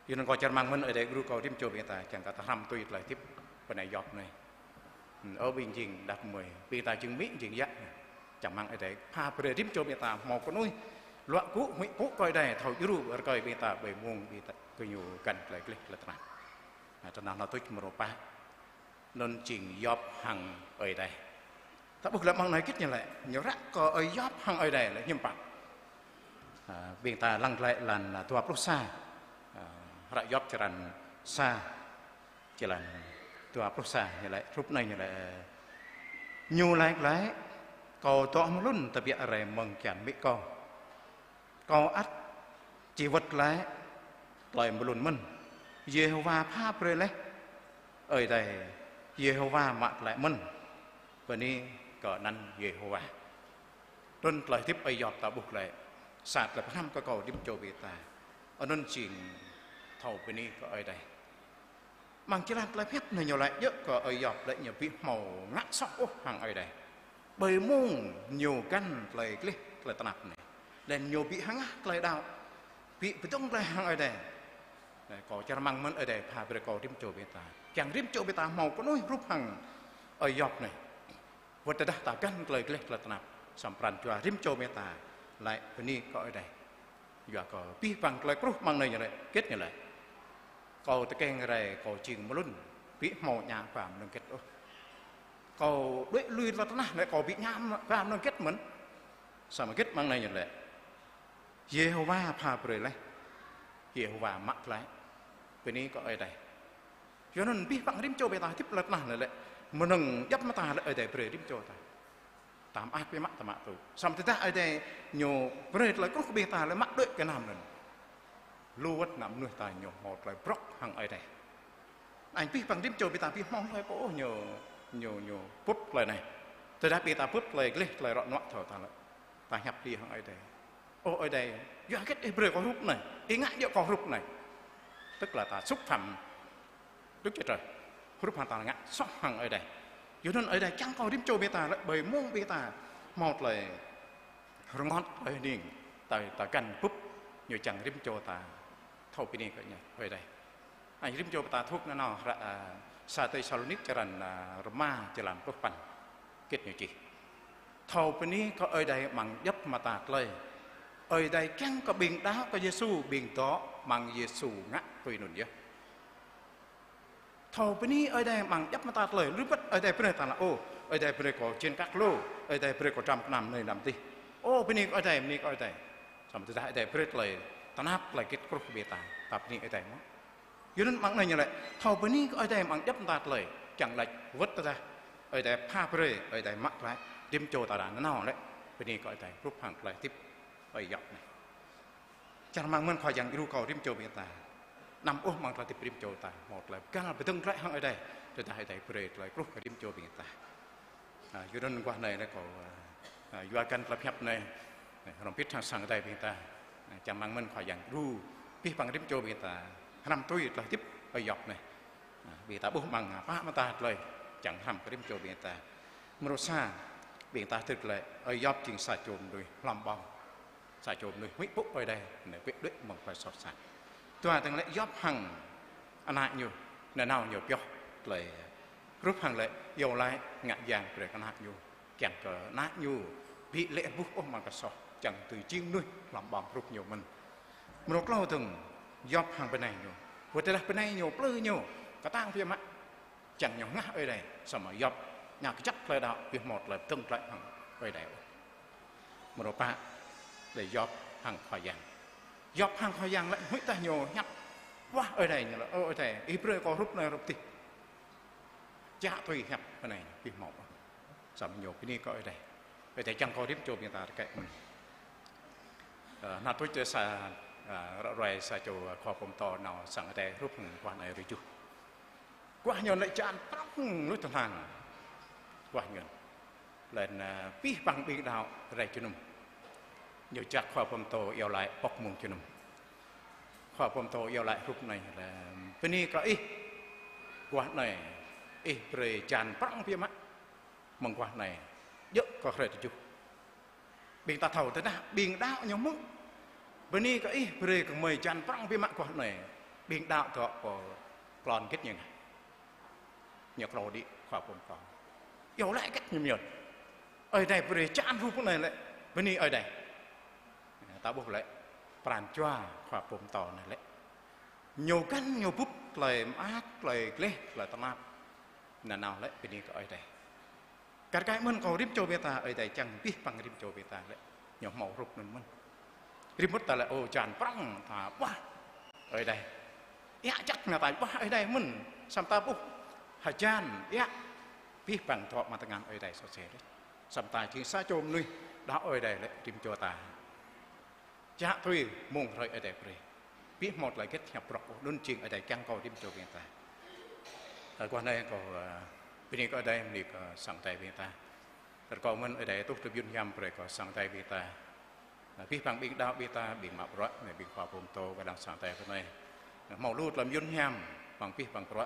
Yua anŭn kâo čang rơmang mơ̆n Ơi Adai djru kâo rĭm čô ƀing ta, kiăng kơ ta hrăm tui tơlơi hơdip bơnai Yôp anai. Ơ ƀing jing đah kơmơi, ƀing ta jing amĭ jing yă. Čang rơmang Ơi Adai pha brơi rĭm čô ƀing ta hmâo kơnuih luă gŭ huĭ pŭ kơ Ơi Adai, thâo djru rơkơi ƀing ta ƀơi mông ƀing ta kơ ñu găn tơlơi gleh tơlơi tơnap. Tơnah nao tuč mrô pă. Anŭn jing Yôp hăng Ơi Adai. Ta ƀuh lĕ amăng anai hơget ñu lĕ, ñu răk kơ Ơi Yôp hăng Ơi Adai lĕ hiư̆m pă. Ơ, ƀing ta lăng glaĭ lăn, ơ, dua pluh sa. Ơ, hră Yôp črăn sa, črăn dua pluh sa ñu lĕ, hrup anai ñu lĕ: Ñu laĭ glaĭ: Kâo dŏ mơ̆ng hlŭn tơbiă rai mơ̆ng kian amĭ kâo. Kâo ăt či wơ̆t glaĭ tơlơi mơ̆ng hlŭn mơ̆n. Yêhôwa pha brơi laih, Ơi Adai Yêhôwa mă glaĭ mơ̆n. Bơni kơ anăn Yêhôwa. Anŭn tơlơi hơdip Ơi Yôp ta ƀuh glaĭ, sa tơlơi pơhrăm kơ kâo rĭm čô ƀing ta. Anŭn jing thâo bơni kơ Ơi Adai. Amăng jơlan tơlơi pơhiăp anai ñu laĭ djơ̆ kơ Ơi Yôp lĕ ñu ƀu hmâo ngă soh ôh hăng Ơi Adai. Ƀơi mông ñu găn tơlơi gleh tơlơi tơnap anai. Laih ñu ƀu hơngah tơlơi đaŏ, ƀu pơdơ̆ng glaĭ hăng Ơi Adai. Anai, kâo čang rơmang mơ̆n Ơi Adai pha brơi kâo rĭm čô ƀing ta. Kiăng rĭm čô ƀing ta hmâo kơnuih hrup hăng Ơi Yôp anai. Wơ̆t tơdah ta găn tơlơi gleh tơlơi tơnap, samơ̆ pran jua rĭm čô ƀing ta laĭ bơni kơ Ơi Adai. Yua kơ abih bang tơlơi kruh amăng anai ñu laĭ, hơget ñu laĭ: Kâo tơkeng rai kâo jing mơ̆ng hlŭn, ƀu hmâo djă ba mơnơ̆ng hơget ôh. Kâo đuaĭ lui lŏn tơnah lĕ kâo ƀu djă ba mơnơ̆ng hơget mơ̆n. Samơ̆ hơget amăng anai ñu laĭ: Yêhôwa pha brơi laih. Yêhôwa mă glaĭ. Bơni kơ Ơi Adai. Yua anŭn abih bang rĭm čô ƀing ta hơdip lŏn tơnah anai lĕ, mơnơ̆ng djŏp mơta lĕ Ơi Adai brơi rĭm čô ta. Ta mơak biă mă ta mă tŭ. Samơ̆ tơdah Ơi Adai ñu brơi tơlơi kruh kơ ƀing ta lĕ mă đuaĭ kơ anăm anŭn. Lu wơ̆t anăm mơnuih ta ñu hmâo tơlơi brŏk hăng Ơi Adai. Anŭn abih bang rĭm čô ƀing ta ƀu hmâo hlơi pô ôh ñu, ñu, ñu bưp tơlơi anai. Tơdah ƀing ta bưp tơlơi gleh tơlơi rŏ nuă thâo ta lĕ, ta hiăp hli hăng Ơi Adai: Ơ Ơi Adai, yua hơget Ih brơi kâo hrup anai, Ih ngă djơ̆ kâo hrup anai. Tức là ta xúc phạm Đức Chúa Trời. Hrup hăng ta ngă soh hăng Ơi Adai. Yua anŭn Ơi Adai čang kơ rĭm čô ƀing ta lĕ ƀơi mông ƀing ta hmâo tơlơi rơngot tơlơi hning, ta, ta găn bưp, ñu čang rĭm čô ta thâo bơni kơ ñu, Ơi Adai. Anŭn rĭm čô ƀing ta thâo nanao hră, ơ, sa Têsalônik črăn, ơ, rơma, črăn pluh păn. Hơget ñu čih: Thâo bơni kơ Ơi Adai amăng djŏp mơta tơlơi. Ơi Adai kiăng kơ ƀing đaŏ kơ Yêsu, ƀing dŏ amăng Yêsu ngă tui anŭn yơh. Thâo bơni Ơi Adai amăng djŏp mơta tơlơi. Lu wơ̆t Ơi Adai brơi ta laĭ: Ơ, Ơi Adai brơi kâo jên kăk lu, Ơi Adai brơi kâo dram kơnam anai anăm adih. Ơ, bơni kơ Ơi Adai, bơni kơ Ơi Adai. Samơ̆ tơdah Ơi Adai brơi tơlơi tơnap tơlơi hơget kruh kơ ƀing ta, ta bơni Ơi Adai mơ̆n. Yua anŭn amăng anai ñu laĭ, thâo bơni kơ Ơi Adai amăng djŏp mơta tơlơi. Kiăng laĭ wơ̆t tơdah Ơi Adai pha brơi, Ơi Adai mă glaĭ, rĭm čô ta ră anai nao lĕ bơni kơ Ơi Adai hrup hăng tơlơi hơdip Ơi Yôp anai. Čang rơmang mơ̆n Khua Yang djru kâo rĭm čô ƀing ta. Anăm ôh amăng tơlơi hơdip rĭm čô ta hmâo tơlơi găl pơdơ̆ng glaĭ hăng Ơi Adai, tơdah Ơi Adai brơi tơlơi kruh kơ rĭm čô ƀing ta. Ơ, yua anŭn guah anai lĕ kâo, ơ, ơ, yua găn tơlơi pơhiăp anai, ơ, hrŏm hơbĭt hăng sang Ơi Adai ƀing ta. Ơ, čang rơmang mơ̆n Khua Yang djru abih bang rĭm čô ƀing ta hrăm tui tơlơi hơdip Ơi Yôp anai. Ơ, ƀing ta ƀuh amăng, ơ, pă mơta tơlơi, čang hrăm kơ rĭm čô ƀing ta. Mrô sa, ƀing ta hơdơr glaĭ, Ơi Yôp jing sa čô mơnuih hlŏm ƀơ̆ng. Sa čô mơnuih huĭ pŭ Ơi Adai, anai huĭ đuaĭ mơ̆ng tơlơi soh sat. Dua dơ̆ng lĕ Yôp hăng ană ñu, nanao ñu pioh tơlơi hrup hăng lĕ iâu laĭ ngă yang brơi kơ ană ñu. Kiăng kơ ană ñu ƀu lê̆ rơbuh ôh amăng tơlơi soh, čang tui jing mơnuih hlŏm ƀơ̆ng hrup ñu mơ̆n. Mrô klâo dơ̆ng Yôp hăng bơnai ñu. Wơ̆t tơdah bơnai ñu plư ñu, kơtang biă mă. Čang ñu hơngah Ơi Adai, samơ̆ Yôp ngă kơjăp tơlơi đaŏ, ƀu hmâo tơlơi pơdơ̆ng glaĭ hăng Ơi Adai ôh. Mrô pă, lĕ Yôp hăng Khua Yang. Yôp hăng Khua Yang lĕ, huĭ tah ñu hiăp. Wah, Ơi Adai ñu lĕ, ơ Ơi Adai, ih brơi kâo hrup anai hrup adih. Čă tui hiăp anai, pih mâo. Samơ̆ ñu bơni kơ Ơi Adai. Ơi Adai čang kơ rĭm čô ƀing ta rơkơi mơ̆n. Ơ, anŭn tuč tơ sa, ơ, ră ruai sa čô khua pơtô nao sang Ơi Adai hrup hăng guah anai rơjuh. Guah ñu lĕ čan prŏng luč tơhnal. Guah ñu. Laih anŭn, ơ, pih păng ƀing đaŏ rai jơnum. Ñu jak khua pơtô iâu laĭ pŏk mông jơnum. Khua pơtô iâu laĭ hrup anai lĕ, bơni kơ ih. Guah anai, ih brơi čan prŏng biă mă. Mơ̆ng guah anai, djơ̆ kơ hrơi tơjuh. Ƀing ta thâo tơdah, ƀing đaŏ ñu hmư̆. Bơni kơ ih brơi kơ gơmơi čan prŏng biă mă guah anai. Ƀing đaŏ dŏ pơ klon git ñu ngă. Ñu klâo đĭ khua pơtô. Iâu laĭ git ñu mơyun. Ơi Adai brơi čan hrup anai lĕ. Bơni Ơi Adai. Ta ƀuh lĕ. Pran jua khua pơtô anai lĕ. Ñu găn ñu bưp tơlơi mơak, tơlơi gleh, tơlơi tơnap. Anŭn nao lĕ bơni kơ Ơi Adai. Kar kaĭ mơ̆n kơ rĭm čô ƀing ta, Ơi Adai čang pih păng rĭm čô ƀing ta lĕ. Ñu hmâo hrup anŭn mơ̆n. Rĭm mŭt ta lĕ, ơ, čan prŏng ta wah Ơi Adai. Iă čăk anai ta wah Ơi Adai mơ̆n. Samơ̆ ta ƀuh hơjan, iă pih păng dŏ amăng tơngan Ơi Adai sô sê lĕ. Samơ̆ ta jing sa čô mơnuih đaŏ Ơi Adai lĕ rĭm čô ta. Čă tui mông hrơi Ơi Adai brơi. Pih hmâo tơlơi hơget hiăp brŏk ôh, anŭn jing Ơi Adai kiăng kơ rĭm čô ƀing ta. Ơ, guah anai kâo, ơ, bơni kơ Ơi Adai, bơni kơ sang Ơi Adai ƀing ta. Rơkâo mơ̆n Ơi Adai tuh tơlơi mơyun hiam brơi kơ sang Ơi Adai ƀing ta. Ơ, pih păng ƀing đaŏ ƀing ta, ƀing mă bruă, anai ƀing khua pơtô, kơđang sang Ơi Adai kơ anai. Ơ, hmâo lu tơlơi mơyun hiam, păng pih păng bruă.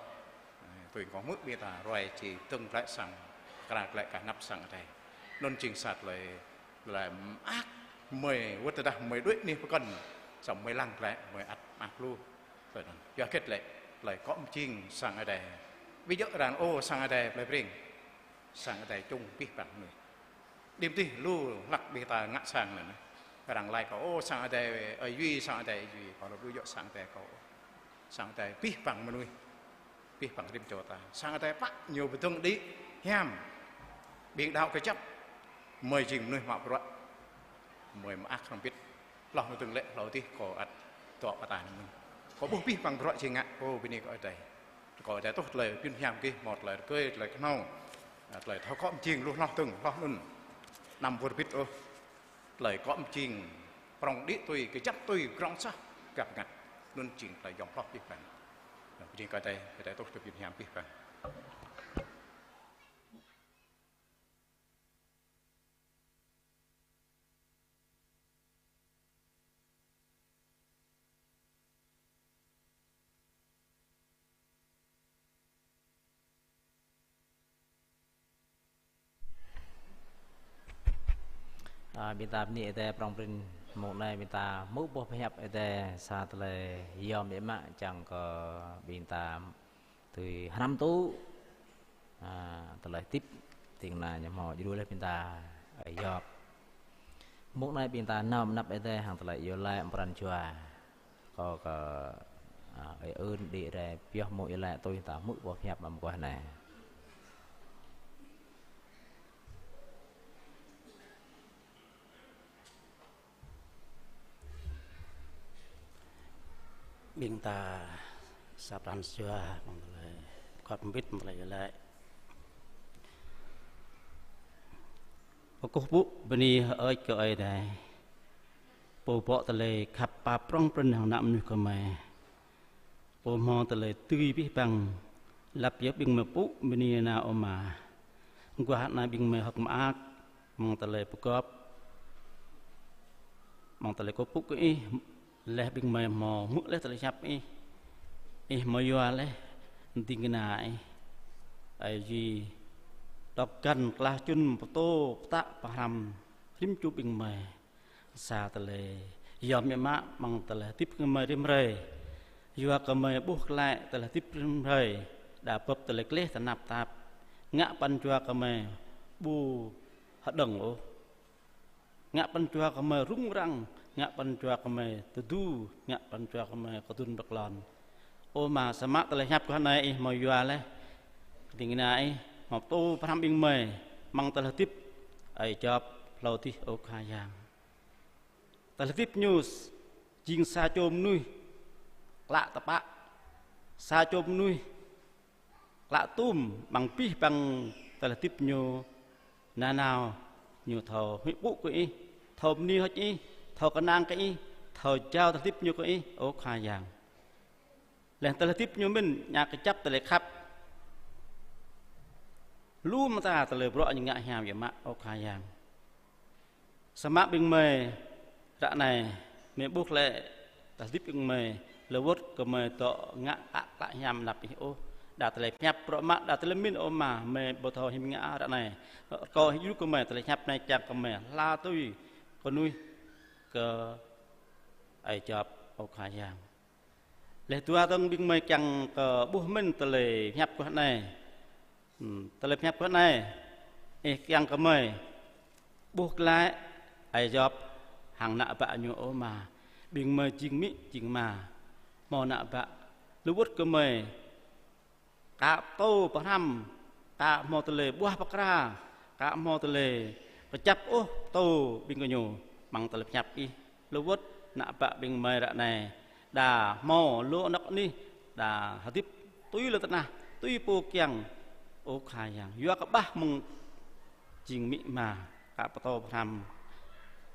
Ơ, tui kâo hmư̆ ƀing ta, ruai či dơ̆ng glaĭ sang, kra glaĭ kơ anăp sang Ơi Adai. Anŭn jing sa tơlơi Tơlơi mơak gơmơi, wơ̆t tơdah gơmơi đuaĭ anih pơkŏn, samơ̆ gơmơi lăng glaĭ, gơmơi ăt mơak lu. Tơlơi anŭn. Yua hơget lĕ, tơlơi kŏ mơjing sang Ơi Adai. Ƀu djơ̆ arăng ôh sang Ơi Adai plei Breng. Sang Ơi Adai čung abih bang mơnuih. Đĭ mơ̆ng adih lu hlăk ƀing ta ngă sang anŭn. Arăng laĭ kâo, ôh, sang Ơi Adai Ơi Yui, sang Ơi Adai Ơi Yui. Kâo laĭ ƀu djơ̆ sang Ơi Adai kâo. Sang Ơi Adai abih bang mơnuih. Abih bang rĭm čô ta. Sang Ơi Adai pă ñu pơdơ̆ng đĭ hiam. Ƀing đaŏ kơjăp. Gơmơi jing mơnuih mă bruă. Gơmơi mơak hrŏm hơbĭt. Hloh anŭn dơ̆ng lĕ hlâo adih kâo ăt dŏ pơtă anŭn. Kâo ƀuh abih bang bruă či ngă kâo bơni kơ Ơi Adai. Kâo Ơi Adai tuh tơlơi pơyun hiam gih hmâo tơlơi rơgơi, tơlơi kơhnâo. Tơlơi thâo kŏ mơjing lu hloh dơ̆ng, hloh anŭn. Anăm wơr bĭt ôh. Tơlơi kŏ mơjing prŏng đĭ tui, kơjăp tui, grŏng sah, găp ngă. Anŭn jing tơlơi yom hloh abih bang. Bơni kơ Ơi Adai, Ơi Adai tuh tơlơi pơyun hiam abih bang. Ơ, ƀing ta bơni Ơi Adai prŏng prin mông anai ƀing ta hmư̆ boh pơhiăp Ơi Adai sa tơlơi yom biă mă čang kơ ƀing ta tui hrăm tŭ, ơ, tơlơi hơdip, ding kơna ñu hmâo djru laih ƀing ta, ơ, Yôp. Mông anai ƀing ta nao mơnăp Ơi Adai hăng tơlơi iâu laĭ pran jua. Kâo kơ, ơ, ơi ưn đĭ rai pioh mông iâu laĭ tui ta hmư̆ boh pơhiăp mơguah anai. Ƀing ta sa pran jua mơ̆ng tơlơi khŏm hơbĭt mơ̆ng tơlơi iâu laĭ. Kơkuh pơpŭ bơni hơơč kơ Ơi Adai. Pô bŏ tơlơi khăp pap prŏng prin hăng ană mơnuih gơmơi. Pô hmâo tơlơi dưi abih bang, lăp yơh ƀing gơmơi pơpŭ bơni nao Ơ Ama. Guah anai ƀing gơmơi hơ̆k mơak, mơ̆ng tơlơi pơgop, mơ̆ng tơlơi kơkuh pơpŭ kơ Ih, laih ƀing gơmơi hmâo hmư̆ laih tơlơi hiăp Ih. Ih hmâo yua laih ding kơna Ih. Ơi Adai, dŏ găn klah čun pơtô pơtă pơhrăm rĭm čô ƀing gơmơi. Sa tơlơi yom biă mă mơ̆ng tơlơi hơdip gơmơi rĭm hrơi. Yua kơ gơmơi ƀuh glaĭ tơlơi hơdip rĭm hrơi, đa bưp tơlơi gleh tơnap tap. Ngă pran jua gơmơi ƀu hơđơ̆ng ôh. Ngă pran jua gơmơi rŭng răng, ngă pran jua gơmơi tơdu, ngă pran jua gơmơi kơdŭn pơklon. Ơ Ama, samơ̆ tơlơi hiăp guah anai Ih hmâo yua laih ding kơna Ih, hmâo pơtô pơhrăm ƀing gơmơi mơ̆ng tơlơi hơdip, ơi Yôp, hlâo adih ơ Khua Yang. Tơlơi hơdip ñu jing sa čô mơnuih klă tơpă, sa čô mơnuih klă tum, amăng abih bang tơlơi hơdip ñu, nanao ñu thâo huĭ pŭ kơ Ih, thâo bơni hơơč Ih, thâo kơnang kơ Ih, thâo jao tơlơi hơdip ñu kơ Ih, ơ Khua Yang. Laih tơlơi hơdip ñu mơ̆n ñă kơjăp tơlơi khăp. Lu mơta tơlơi bruă ñu ngă hiam biă mă, ơ Khua Yang. Samơ̆ ƀing gơmơi ră anai, gơmơi ƀuh glaĭ tơlơi hơdip ƀing gơmơi, lơwơ̆t gơmơi dŏ ngă klă hiam lăp Ih ôh. Đa tơlơi pơhiăp bruă mă, đa tơlơi pơmĭn, ơ Ama, gơmơi ƀu thâo hiam ngă ră anai. Rơkâo Ih djru kơ gơmơi tơlơi pơhiăp anai kiăng kơ gơmơi hla tui kơnuih kơ Ơi Jop, ơ Khua Yang. Laih dua dơ̆ng ƀing gơmơi kiăng kơ ƀuh mơ̆n tơlơi pơhiăp guah anai. Hmm, tơlơi pơhiăp guah anai, Ih kiăng kơ gơmơi ƀuh glaĭ Ơi Jop hăng ană bă ñu, ơ Ama. Ƀing gơmơi jing amĭ jing ama, hmâo ană bă, lơwơ̆t gơmơi ka pơtô pơhrăm, ka hmâo tơlơi ƀuah pơkra, ka hmâo tơlơi kơjăp ôh pơtô ƀing gơñu amăng tơlơi pơhiăp Ih. Lơwơ̆t ană bă ƀing gơmơi ră anai, đa hmâo lu anŏ anih, đa hơdip tui lŏn tơnah, tui pô kiăng, ơ Khua Yang. Yua kơ ƀah mơ̆ng jing amĭ ama, ka pơtô pơhrăm,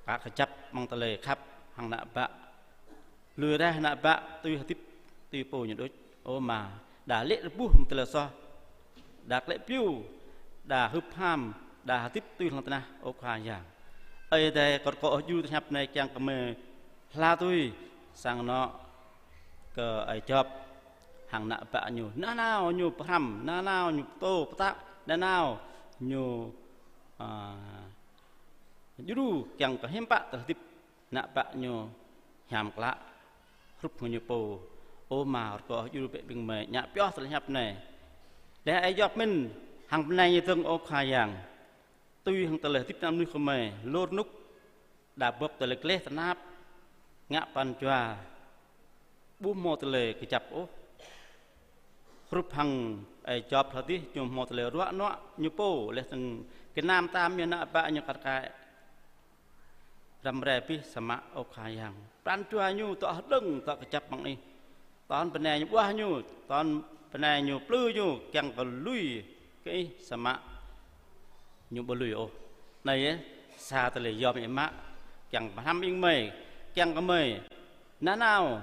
ka kơjăp amăng tơlơi khăp hăng ană bă. Lui raih ană bă tui hơdip tui pô ñu đôč, ơ Ama. Đa lê̆ rơbuh mơ̆ng tơlơi soh, đa klĕ piu, đa hưp ham, đa hơdip tui lŏn tơnah, ơ Khua Yang. Ơi Adai, kâo rơkâo Ih djru tơlơi pơhiăp anai kiăng kơ gơmơi hla tui sang anŏ kơ Ơi Jop hăng ană bă ñu. Nanao ñu pơhrăm, nanao ñu pơtô pơtă, nanao ñu, a, djru kiăng kơ hiư̆m pă tơlơi hơdip ană bă ñu hiam klă hrup hăng ñu pô. Ơ Ama, rơkâo Ih djru bĕ ƀing gơmơi ngă pioh tơlơi pơhiăp anai. Laih Ơi Jop mơ̆n hăng bơnai ñu dơ̆ng, ơ Khua Yang, tui hăng tơlơi hơdip ană mơnuih gơmơi, lu rơnŭk đa bưp tơlơi gleh tơnap, ngă pran jua ƀu hmâo tơlơi kơjăp ôh. Hrup hăng Ơi Jop hơdih, ñu hmâo tơlơi ruă nuă ñu pô, laih dơ̆ng gơnam tam ñu, ană bă ñu kar kaĭ răm rai abih, samơ̆, ơ Khua Yang, pran jua ñu dŏ hơđơ̆ng, dŏ kơjăp amăng Ih. Tơl bơnai ñu ƀuah ñu, tơl bơnai ñu plư ñu kiăng kơ lui kơ Ih, samơ̆ ñu ƀu lui ôh. Anai yơh, sa tơlơi yom biă mă kiăng pơhrăm ƀing gơmơi, kiăng kơ gơmơi nanao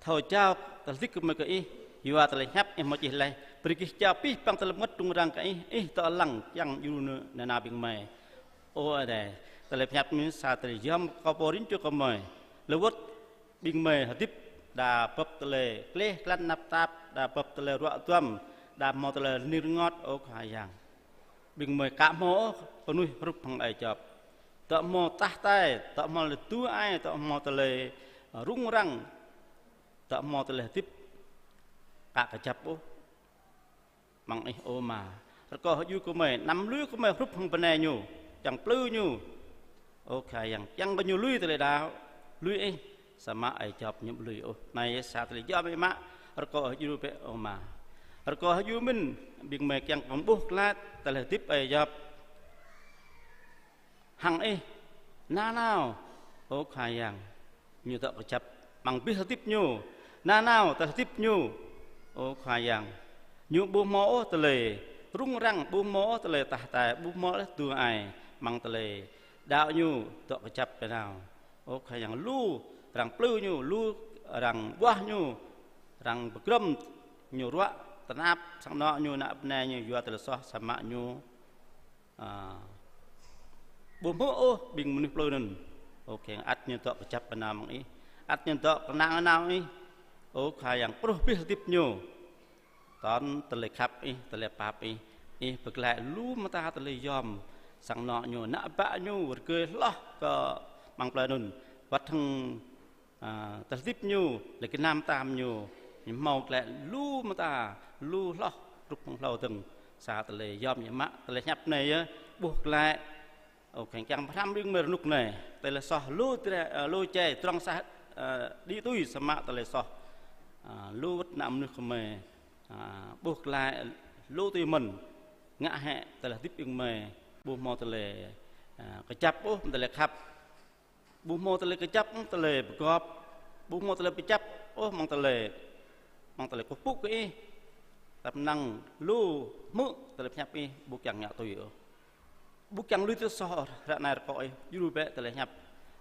thâo jao tơlơi hơdip gơmơi kơ Ih. Yua tơlơi pơhiăp Ih hmâo čih laih: Brơi gih jao abih bang tơlơi bơngăt rŭng răng kơ Ih, Ih dŏ lăng kiăng djru nanao ƀing gơmơi. Ơ Adai, tơlơi pơhiăp anai sa tơlơi yom kơ pô rĭm čô gơmơi. Lơwơ̆t ƀing gơmơi hơdip đa bưp tơlơi gleh glăn tơnap tap, đa bưp tơlơi ruă duăm, đa hmâo tơlơi rơnir rơngot, ơ Khua Yang. Ƀing gơmơi ka hmâo ôh kơnuih hrup hăng Ơi Jop. Dŏ hmâo tah tai, dŏ hmâo tơlơi tui ai, dŏ hmâo tơlơi rŭng răng, dŏ hmâo tơlơi hơdip ka kơjăp ôh amăng Ih, ơ Ama. Rơkâo Ih djru kơ gơmơi, anăm lui kơ gơmơi hrup hăng bơnai ñu, kiăng plư ñu, ơ Khua Yang, kiăng kơ ñu lui tơlơi đaŏ, lui Ih, samơ̆ Ơi Jop ñu ƀu lui ôh. Anai yơh sa tơlơi yom biă mă, rơkâo Ih djru bĕ, ơ Ama. Rơkâo Ih djru mơ̆n ƀing gơmơi kiăng kơ ƀuh glaĭ tơlơi hơdip Ơi Jop hăng Ih. Nanao, ơ Khua Yang, ñu dŏ kơjăp amăng abih hơdip ñu. Nanao tơlơi hơdip ñu, ơ Khua Yang, ñu ƀu hmâo ôh tơlơi rŭng răng, ƀu hmâo ôh tơlơi tah tai, ƀu hmâo ôh tui ai, amăng tơlơi đaŏ ñu dŏ kơjăp nanao. Ơ Khua Yang, lu arăng plư ñu, lu arăng ƀuah ñu, arăng pơgrŏm ñu ruă tơnap sang anŏ ñu, ană bơnai ñu, yua tơlơi soh, samơ̆ ñu a, ƀu hmư̆ ôh ƀing mơnuih plư anŭn. Ơ Khua Yang, ăt ñu dŏ kơjăp nanao amăng Ih, ăt ñu dŏ kơnang nanao Ih. Ơ Khua Yang, pruh abih hơdip ñu. Tơl tơlơi khăp Ih, tơlơi pap Ih, Ih pơglaĭ lu mơta tơlơi yom sang anŏ ñu, ană bă ñu, rơgơi hloh kơ amăng plơi anŭn. Wơ̆t hăng a, tơlơi hơdip ñu, lĕ gơnam tam ñu, ñu hmâo glaĭ lu mơta, lu hloh, hrup hăng hlâo dơ̆ng. Sa tơlơi yom biă mă, tơlơi pơhiăp anai yơh, ƀuh glaĭ. Ơ Khua Yang, kiăng pơhrăm ƀing gơmơi rơnŭk anai. Tơlơi soh lu tre-, a, lu čai, trong sah, a, đĭ tui, samơ̆ tơlơi soh, a, lu wơ̆t ană mơnuih gơmơi, a, ƀuh glaĭ, lu tui mơ̆n. Ngă hĕ tơlơi hơdip ƀing gơmơi, ƀu hmâo tơlơi, a, kơjăp ôh, tơlơi khăp. Ƀu hmâo tơlơi kơjăp, tơlơi pơgop, Ƀu hmâo tơlơi pơčăp ôh, mơ̆ng tơlơi, mơ̆ng tơlơi kơkuh pơpŭ kơ Ih. Tơpă năng lu hmư̆ tơlơi pơhiăp Ih, ƀu kiăng ngă tui ôh. Ƀu kiăng lui tui soh ôh, ră anai rơkâo Ih djru bĕ tơlơi hiăp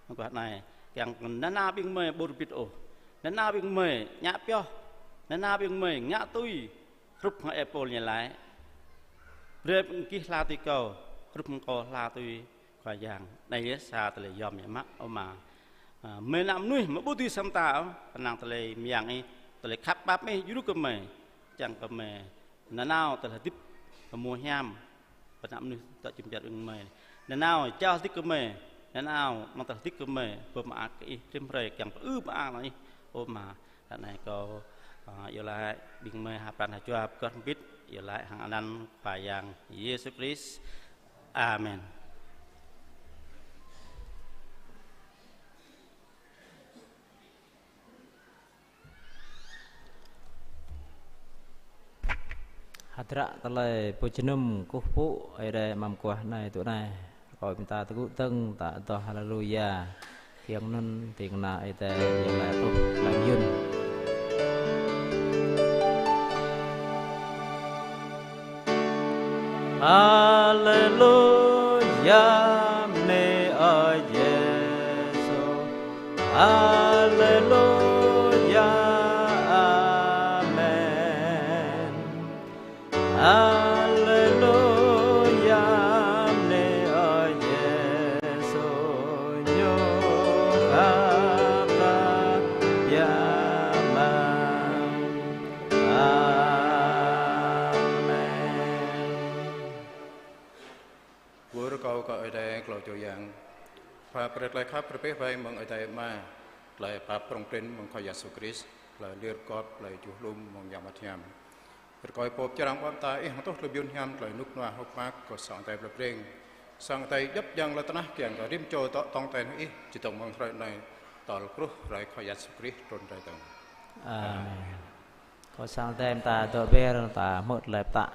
mơguah anai. Kiăng kơ nanao ƀing gơmơi ƀu rơbit ôh. Nanao ƀing gơmơi ngă pioh. Nanao ƀing gơmơi ngă tui hrup hăng ơi Pôl ñu laĭ: Brơi ƀing gih hla tui kâo, hrup hăng kâo hla tui Khua Yang. Anai yơh sa tơlơi yom yơh mă, ơ Ama. A, gơmơi ană mơnuih mơ̆ ƀu dưi sa mơta ôh, kơnang tơlơi mơyang Ih, tơlơi khăp pap Ih djru kơ gơmơi. Čang kơ gơmơi nanao tơlơi hơdip kơ mơ̆ hiam, pơ ană mơnuih dŏ jum dar ƀing gơmơi. Nanao jao hơdip kơ gơmơi, nanao mơ̆ng tơlơi hơdip kơ gơmơi, pơmơak kơ Ih, rĭm hrơi kiăng pơư mơak lăng Ih, ơ Ama. Ră anai kâo, a, iâu laĭ ƀing gơmơi ha pran ha jua pơgăt hơbĭt, iâu laĭ hăng anăn Khua Yang Yêsu Krist. Amen. Hơdră tơlơi pơjơnum kơkuh pơpŭ Ơi Adai mơguah anai tŭ anai. Rơkâo ƀing ta tơgŭ dơ̆ng ta adoh Haleluya. Kiăng anŭn ding kơna Ơi Adai iâu laĭ tuh lăng yun. Haleluya, bơni Ơi Yêsu. Haleluya, amen. Haleluya, bơni Ơi Yêsu, ñu khăp ta biă mă. Amen. Wơr rơkâo kơ Ơi Adai klâo čô yang. Pap brơi tơlơi khăp rơbeh bai mơ̆ng Ơi Adai Ama, tơlơi pap prŏng prin mơ̆ng Khua Yêsu Krist, tơlơi lir gop, tơlơi juh lŏm mơ̆ng Yang Bơngăt Hiam. Rơkâo Pô Pơčrang ƀô̆ mơta Ih hơtuh tơlơi mơyun hiam, tơlơi rơnŭk rơnua hơ̆k mơak kơ sang Ơi Adai plei Breng. Sang Ơi Adai djŏp djang lŏn tơnah kiăng kơ rĭm čô dŏ tŏng ten Ih, či dŏ mơ̆ng hrơi anai tơl truh hrơi Khua Yêsu Krist trŭn rai dơ̆ng. Amen. Kâo sang Ơi Adai mơta dŏ ber, ta hmư̆ tơlơi pơtă.